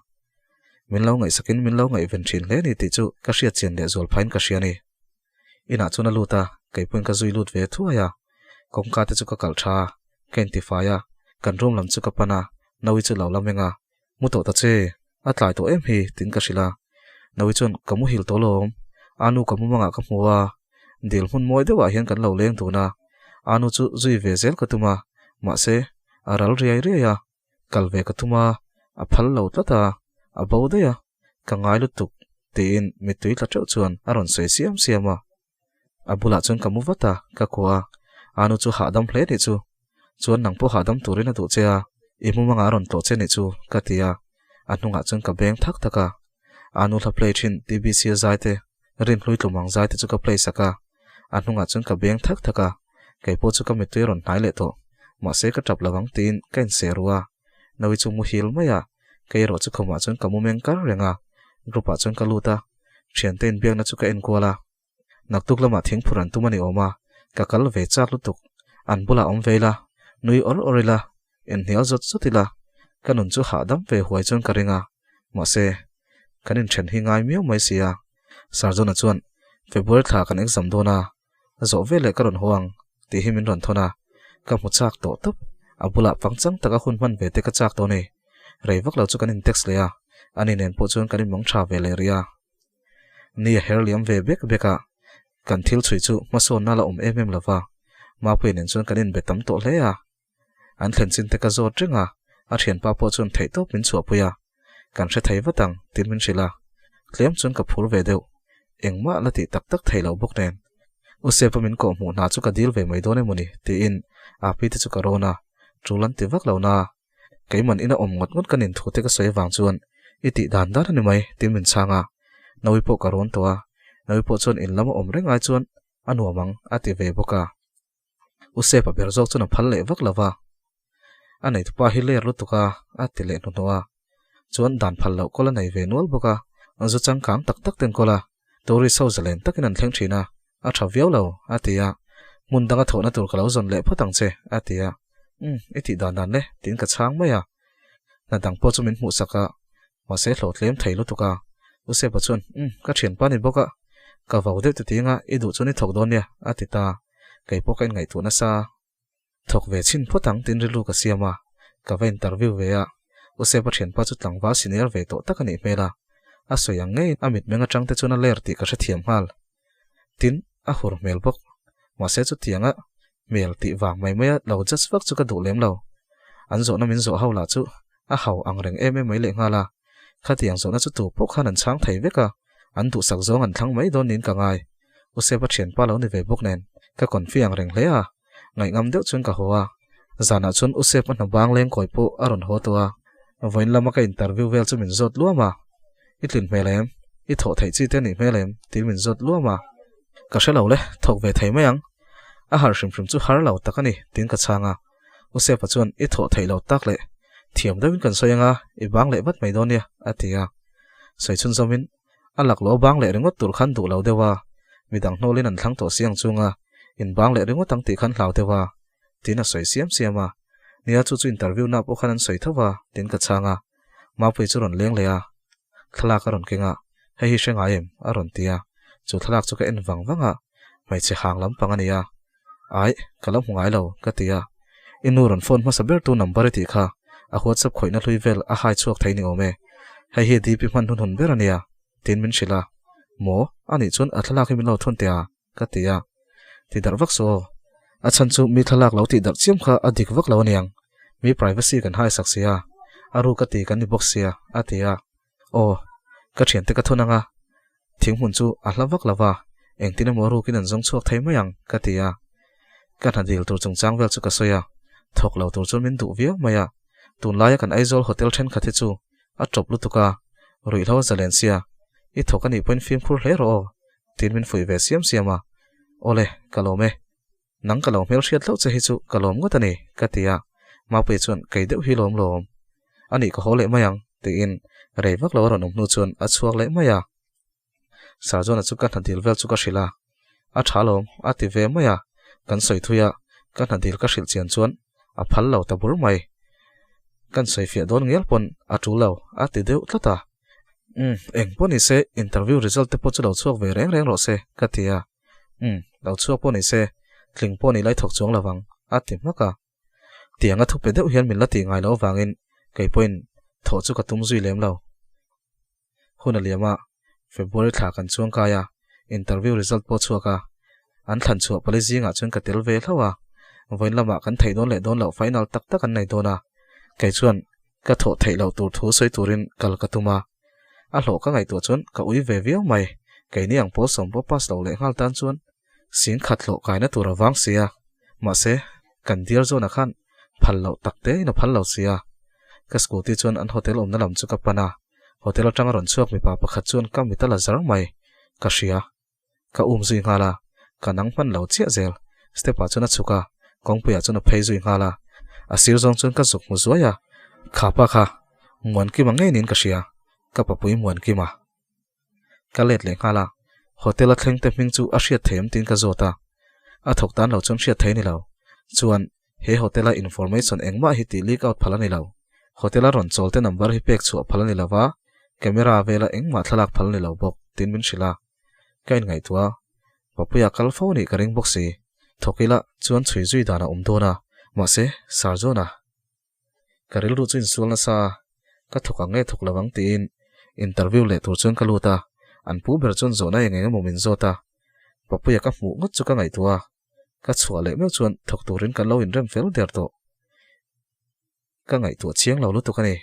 min lo ngaihsakin min lo ngaihven thin hle a ni tih chu ka hriat chian leh zual phain ka hria a ni. Inah chuan a lut a, kei pawhin ka zui lut ve thuai a, kawngka te chu ka kalh tha a, ka intifai a, kan room lam chu ka pan a, Naui chu lo la meng a, Mu tawh ta che, a tlai tawh em hi tiin ka hrilh a, Naui chuan ka muhil tawh lawm, Anu ka mumangah ka hmu a, dil hmun mawi deuhah hian kan lo leng dun a, Anu chu zui ve zel ka tum a, mahse a ral riai riai a, kal ve ka tum a, a phal lo tlat a, a bo daih a, ka ngai lutuk tiin mittui tla teuh chuan a rawn sawi siam siam a. A bulah chuan ka mu vat a, ka kuah a, Anu chu hahdam hle nih chu, chuan nang pawh hahdam turin a duh che a, i mumangah a rawn tlawh che nih chu ka ti a, a hnungah chuan ka beng thak thak a, Anu hla play thin TBC a zai te, Rinhlui tlumang zai te chu ka play sak a, a hnungah chuan ka beng thak thak a, kei pawh chu ka mittui a rawn hnai leh tawh, mahse ka tap lo ang tiin ka inseh ru a, Naui chu muhil mai a, kei erawh chu khumah chuan ka mu meng kar reng a, group ah chuan ka lut a, thiante inbiakna chu ka enkual a, naktuk lamah thingphur an tum a ni awm a, ka kal ve chak lutuk, an bulah awm ve ila, nui awr awr ila, inhnial zawt zawt ila, ka nun chu hahdam ve huai chuan ka ring a, mahse, kan inthen hi ngai miau mai si a, Sarjona chuan February thla kan exam dawn a, zawh veleh ka rawn haw ang tih hi min rawn thawn a, ka hmu chak tawh tawp, a bulah pangchang taka hun hman ve te ka chak tawh a ni. Rei vak lo chu kan in text leh a, Ani nen pawh chuan kan inmang tha ve leh rih a. Ni a her liam ve bek bek a, kan thil chhui chu hmasawnna la awm em em lo va. Mapuia nen chuan kan inbe tam tawh hle a. An thlen chin te ka zawt reng a, a thianpa pawh chuan theihtawp min chhuahpui a. Kan hre thei vat ang, tiin min hrilh a. Tlem chuan ka phur ve deuh. Engmah la tih tak tak thei lo bawk nen. U Sepa min kawh hmuh hna chu ka dil ve mai dawn emawni, tiin Api te chu ka rawn a. Tul an ti vak lo na. Keiman ina awm ngawt ngawt ka nin thu te ka sawi avang chuan i tih dan dan a ni mai, tiin min chhang a. Nawi pawh ka rawn tawh a. Nawi pawh chuan in lama awm reng ai chuan a nuam ang, a ti ve bawk a. U Sepa ber zawk chuan a phal leh vak lo va. A neitupa hi ler lutuk a, a ti leh hnuhnawh a. Chuan dan phal loh kawl a nei ve nual bawk a, zu changkang tak tak ten kawl a, tourist ho zalen takin an thleng thin a, a tha viau lo, a ti a. Hmun danga thawhna tur ka lo zawn leh phawt ang che, a ti a. Umm, i tih dan dan le, tiin ka chhang mai a. Hna dang pawh chu min hmuhsak a, Mahse hlawh tlem thei lutuk a. U Sepa chuan, Umm, ka thianpa ni bawk a, ka vau deuh titing a, i duh chuan i thawk dawn nia, a ti ta. Kei pawh ka inngaihtuah nasa. Thawk ve chhin phawt ang tiin rilru ka siam a, ka va interview ve a. U Sepa thianpa chu tlangval senior ve tawh tak a nih hmel a. A sawi ang ngei a mitmeng atang te chuan a ler tih ka hrethiam nghal. Tin, a hur hmel bawk. Mahse chutianga hmel tih vang mai maia lo judge vak chu ka duh lem lo. An zawhna min zawh ho lah chu a hau ang reng em em mai leh nghal a. Khatiang zawhna chu tu pawh khan an chhang thei vek a, an duhsak zawng an thlang mai dawn niin ka ngai. U Sepa thianpa lo ni ve bawk nen ka confi ang reng hle a, ngaihngam deuh chuan ka haw a. Zanah chuan U Sepa hna bang leng kawi pawh a rawn haw tawh a, vawiin lama ka interview vel chu min zawt luam a. I tlin hmel em? I thawh theih chi te a nih hmel em? Tiin min zawt luam a. Ka hre lo le, thawk ve thei mai ang. A har hrim hrim chu har lo tak a ni, tiin ka chhang a. U Sepa chuan, I thawh theih lo tak leh thiam deuhin kan sawi anga, i bang leh vat mai dawn nia, a ti a. Sawi chhunzawmin, A laklawh bang leh ringawt tur khan duh lo deuh a, midang hnawlin an thlang tawh si ang chunga in bang leh ringawt ang tih khan hlau deuh a, tiin a sawi siam siam a. Nia, chu chu interview na pawh khan an sawi tho va, tiin ka chhang a. Mapui chu rawn leng leh a, thlalak a rawn keng a, Hei hi hre ngai em? a rawn ti a, chu thlalak chu ka en vang vang a, hmeichhe hang lampang a ni a, Aih, ka lo hmu ngai lo, ka ti a, I nu rawn phone hmasa ber tu number i tih kha, a WhatsApp khawihna hlui vel a hai chhuak thei ni awm e, hei hi DP hman hun hun ber a nia, tiin min hrilh a, Maw, anih chuan a thlalak hi min lo thawn teh a, ka ti a, Ti darh vak suh aw, a chhan chu mi thlalak lo tih darh chiam kha a dik vak lo aniang, mi privacy kan haisak sia, a ru ka ti kan ni bawk sia, a ti a, Aw, ka thiante ka thawn anga, thinghmun chu a hla vak lo va, engtin emaw rukin an zawng chhuak thei mai ang, ka ti a. Ka hna dil tur chungchang vel chu ka sawi a, thawk lo tur chuan min duh viau mai a, tunlaia kan Aizawl hotel thenkhat hi chu a tawp lutuk a, ruihhlo a zalen sia, i thawk anih pawhin fimkhur hle rawh aw, tiin min fuih ve siam siam a, Awle, ka lawm e. Nang ka lo hmelhriat hlauh che hi chu ka lawm ngawt a ni, ka ti a. Mapuia chuan, Kei deuh hi lawm lawm. A nih ka haw leh mai ang, tiin rei vak lo a rawn awm hnu chuan a chhuak leh mai a. Sarjona chu ka hna dil vel chu ka hrilh a. A tha lawm, a ti ve mai a. Kan sawi thui a, ka hna dil ka hrilh chian chuan a phal lo ta bur mai. Kan sawi fiah dawn ngial pawn a tul lo, a ti deuh tlat a. Umm, eng pawh ni se, interview result te pawh chu lo chhuak ve reng reng rawh se, ka ti a. Umm, lo chhuak pawh ni se, tling pawh ni lai thawk chuang lo vang, a ti hmak a. Tianga thupe deuh hian min la tih ngai lo avangin kei pawhin thawh chu ka tum zui lem lo. Hun a liam a, February thla kan chuang kai a, interview result pawh chhuak a, an thlan chhuah pali zingah chuan ka tel ve hlauh a, vawiin lamah kan theih dawn leh dawn loh final tak tak an nei dawn a, kei chuan ka thawh theih loh tur thu sawi turin kal ka tum a, a hlawh ka ngaihtuah chuan ka ui ve viau mai, keini ang pawl sawm pawh pass lo leh nghal tan chuan sing khat hlawh kaina tur a vang si a, mahse kan dear zawnah khan phal loh tak te in a phal lo si a, ka scooty chuan an hotel awmna lam chu ka pan a, hotel atanga rawn chhuak mipa pakhat chuan ka mit a la zar mai, ka hria. Ka um zui nghal a, ka nang hman lo chiah zel. Step ah chuan a chhuk a, kawngpuiah chuan a phei zui nghal a. A sir zawng chuan ka zuk hmu zuai a, kha pa kha Muankima ngei niin ka hria, ka papui Muankima. Ka let leh nghal a, hotel a thleng te hming chu a hriat thei em tiin ka zawt a, a thawk tan lo chuan hriat thei a ni lo. Chuan he hotel a information engmah hi tih leak out phal a ni lo. Hotel a rawn chawl te number hi pek chhuah phal a ni lo va, camera vela engmah thlalak phal a ni lo bawk tiin min hrilh a. Ka inngaihtuah a, Papuia kal fo nih ka ring bawk si. Thawk ila chuan chhui zui dan a awm dawn a, mahse Sir John-a. Ka rilru chu insual nasa a, Ka thawk ang nge thawk lo ang tiin interview leh tur chuan ka lut a, an pu ber chuan zawhna eng eng emaw min zawt a, Papuia ka hmuh ngawt chu ka ngaihtuah a, ka chhuah leh meuh chuan thawk turin kan lo inrem fel der tawh. Ka ngaihtuah chiang lo lutuk a ni.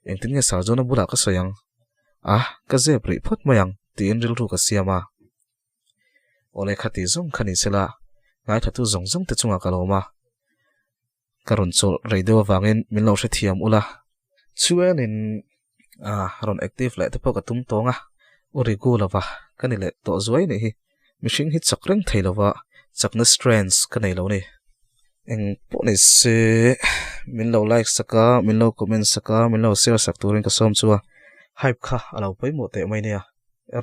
Engtin nge Sarjona bulah ka sawi ang? A, ka zep rih phawt mai ang tiin rilru ka siam a. Awle khati zawng kha ni sela, ngaithatu zawng zawng te chungah ka lawm a. Ka rawn chawlh rei deuh avangin min lo hrethiam ula. Chuanin a rawn active leh te pawh ka tum tawng a, u rigu lova ka ni leh tawh zuai nih hi. Mihring hi chak reng thei lova chakna strength ka nei lo ni. Eng pawh ni se min lo like sak a, min lo comment sak a, min lo share sak turin ka sawm chu a, hype kha a lo pawimawh teh mai nia.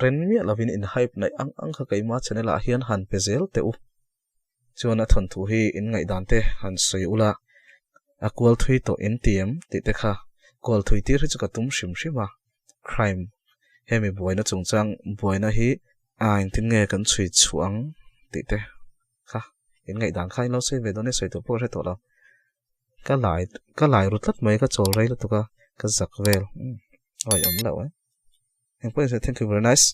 Ren miah lovin in hype naih ang ang kha keima channel ah hian han pe zel teh u. Chuan a thawnthu hi in ngaihdan te han sawi ula, a kual thui tawh in ti em tih te kha kual thui tir hi chu ka tum hrim hrim a, crime hemi buaina chungchang buaina hi a engtin nge kan chhui chhuah ang tih te kha in ngaihdan kha in lo sawi ve dawn e sawi tur pawh ka hre tawh lo. Ka lai ka lai ru tlat mai ka chawl rei lutuk a ka zak vel umm awih awm loh e. Engpawh in sawi thank you very nice.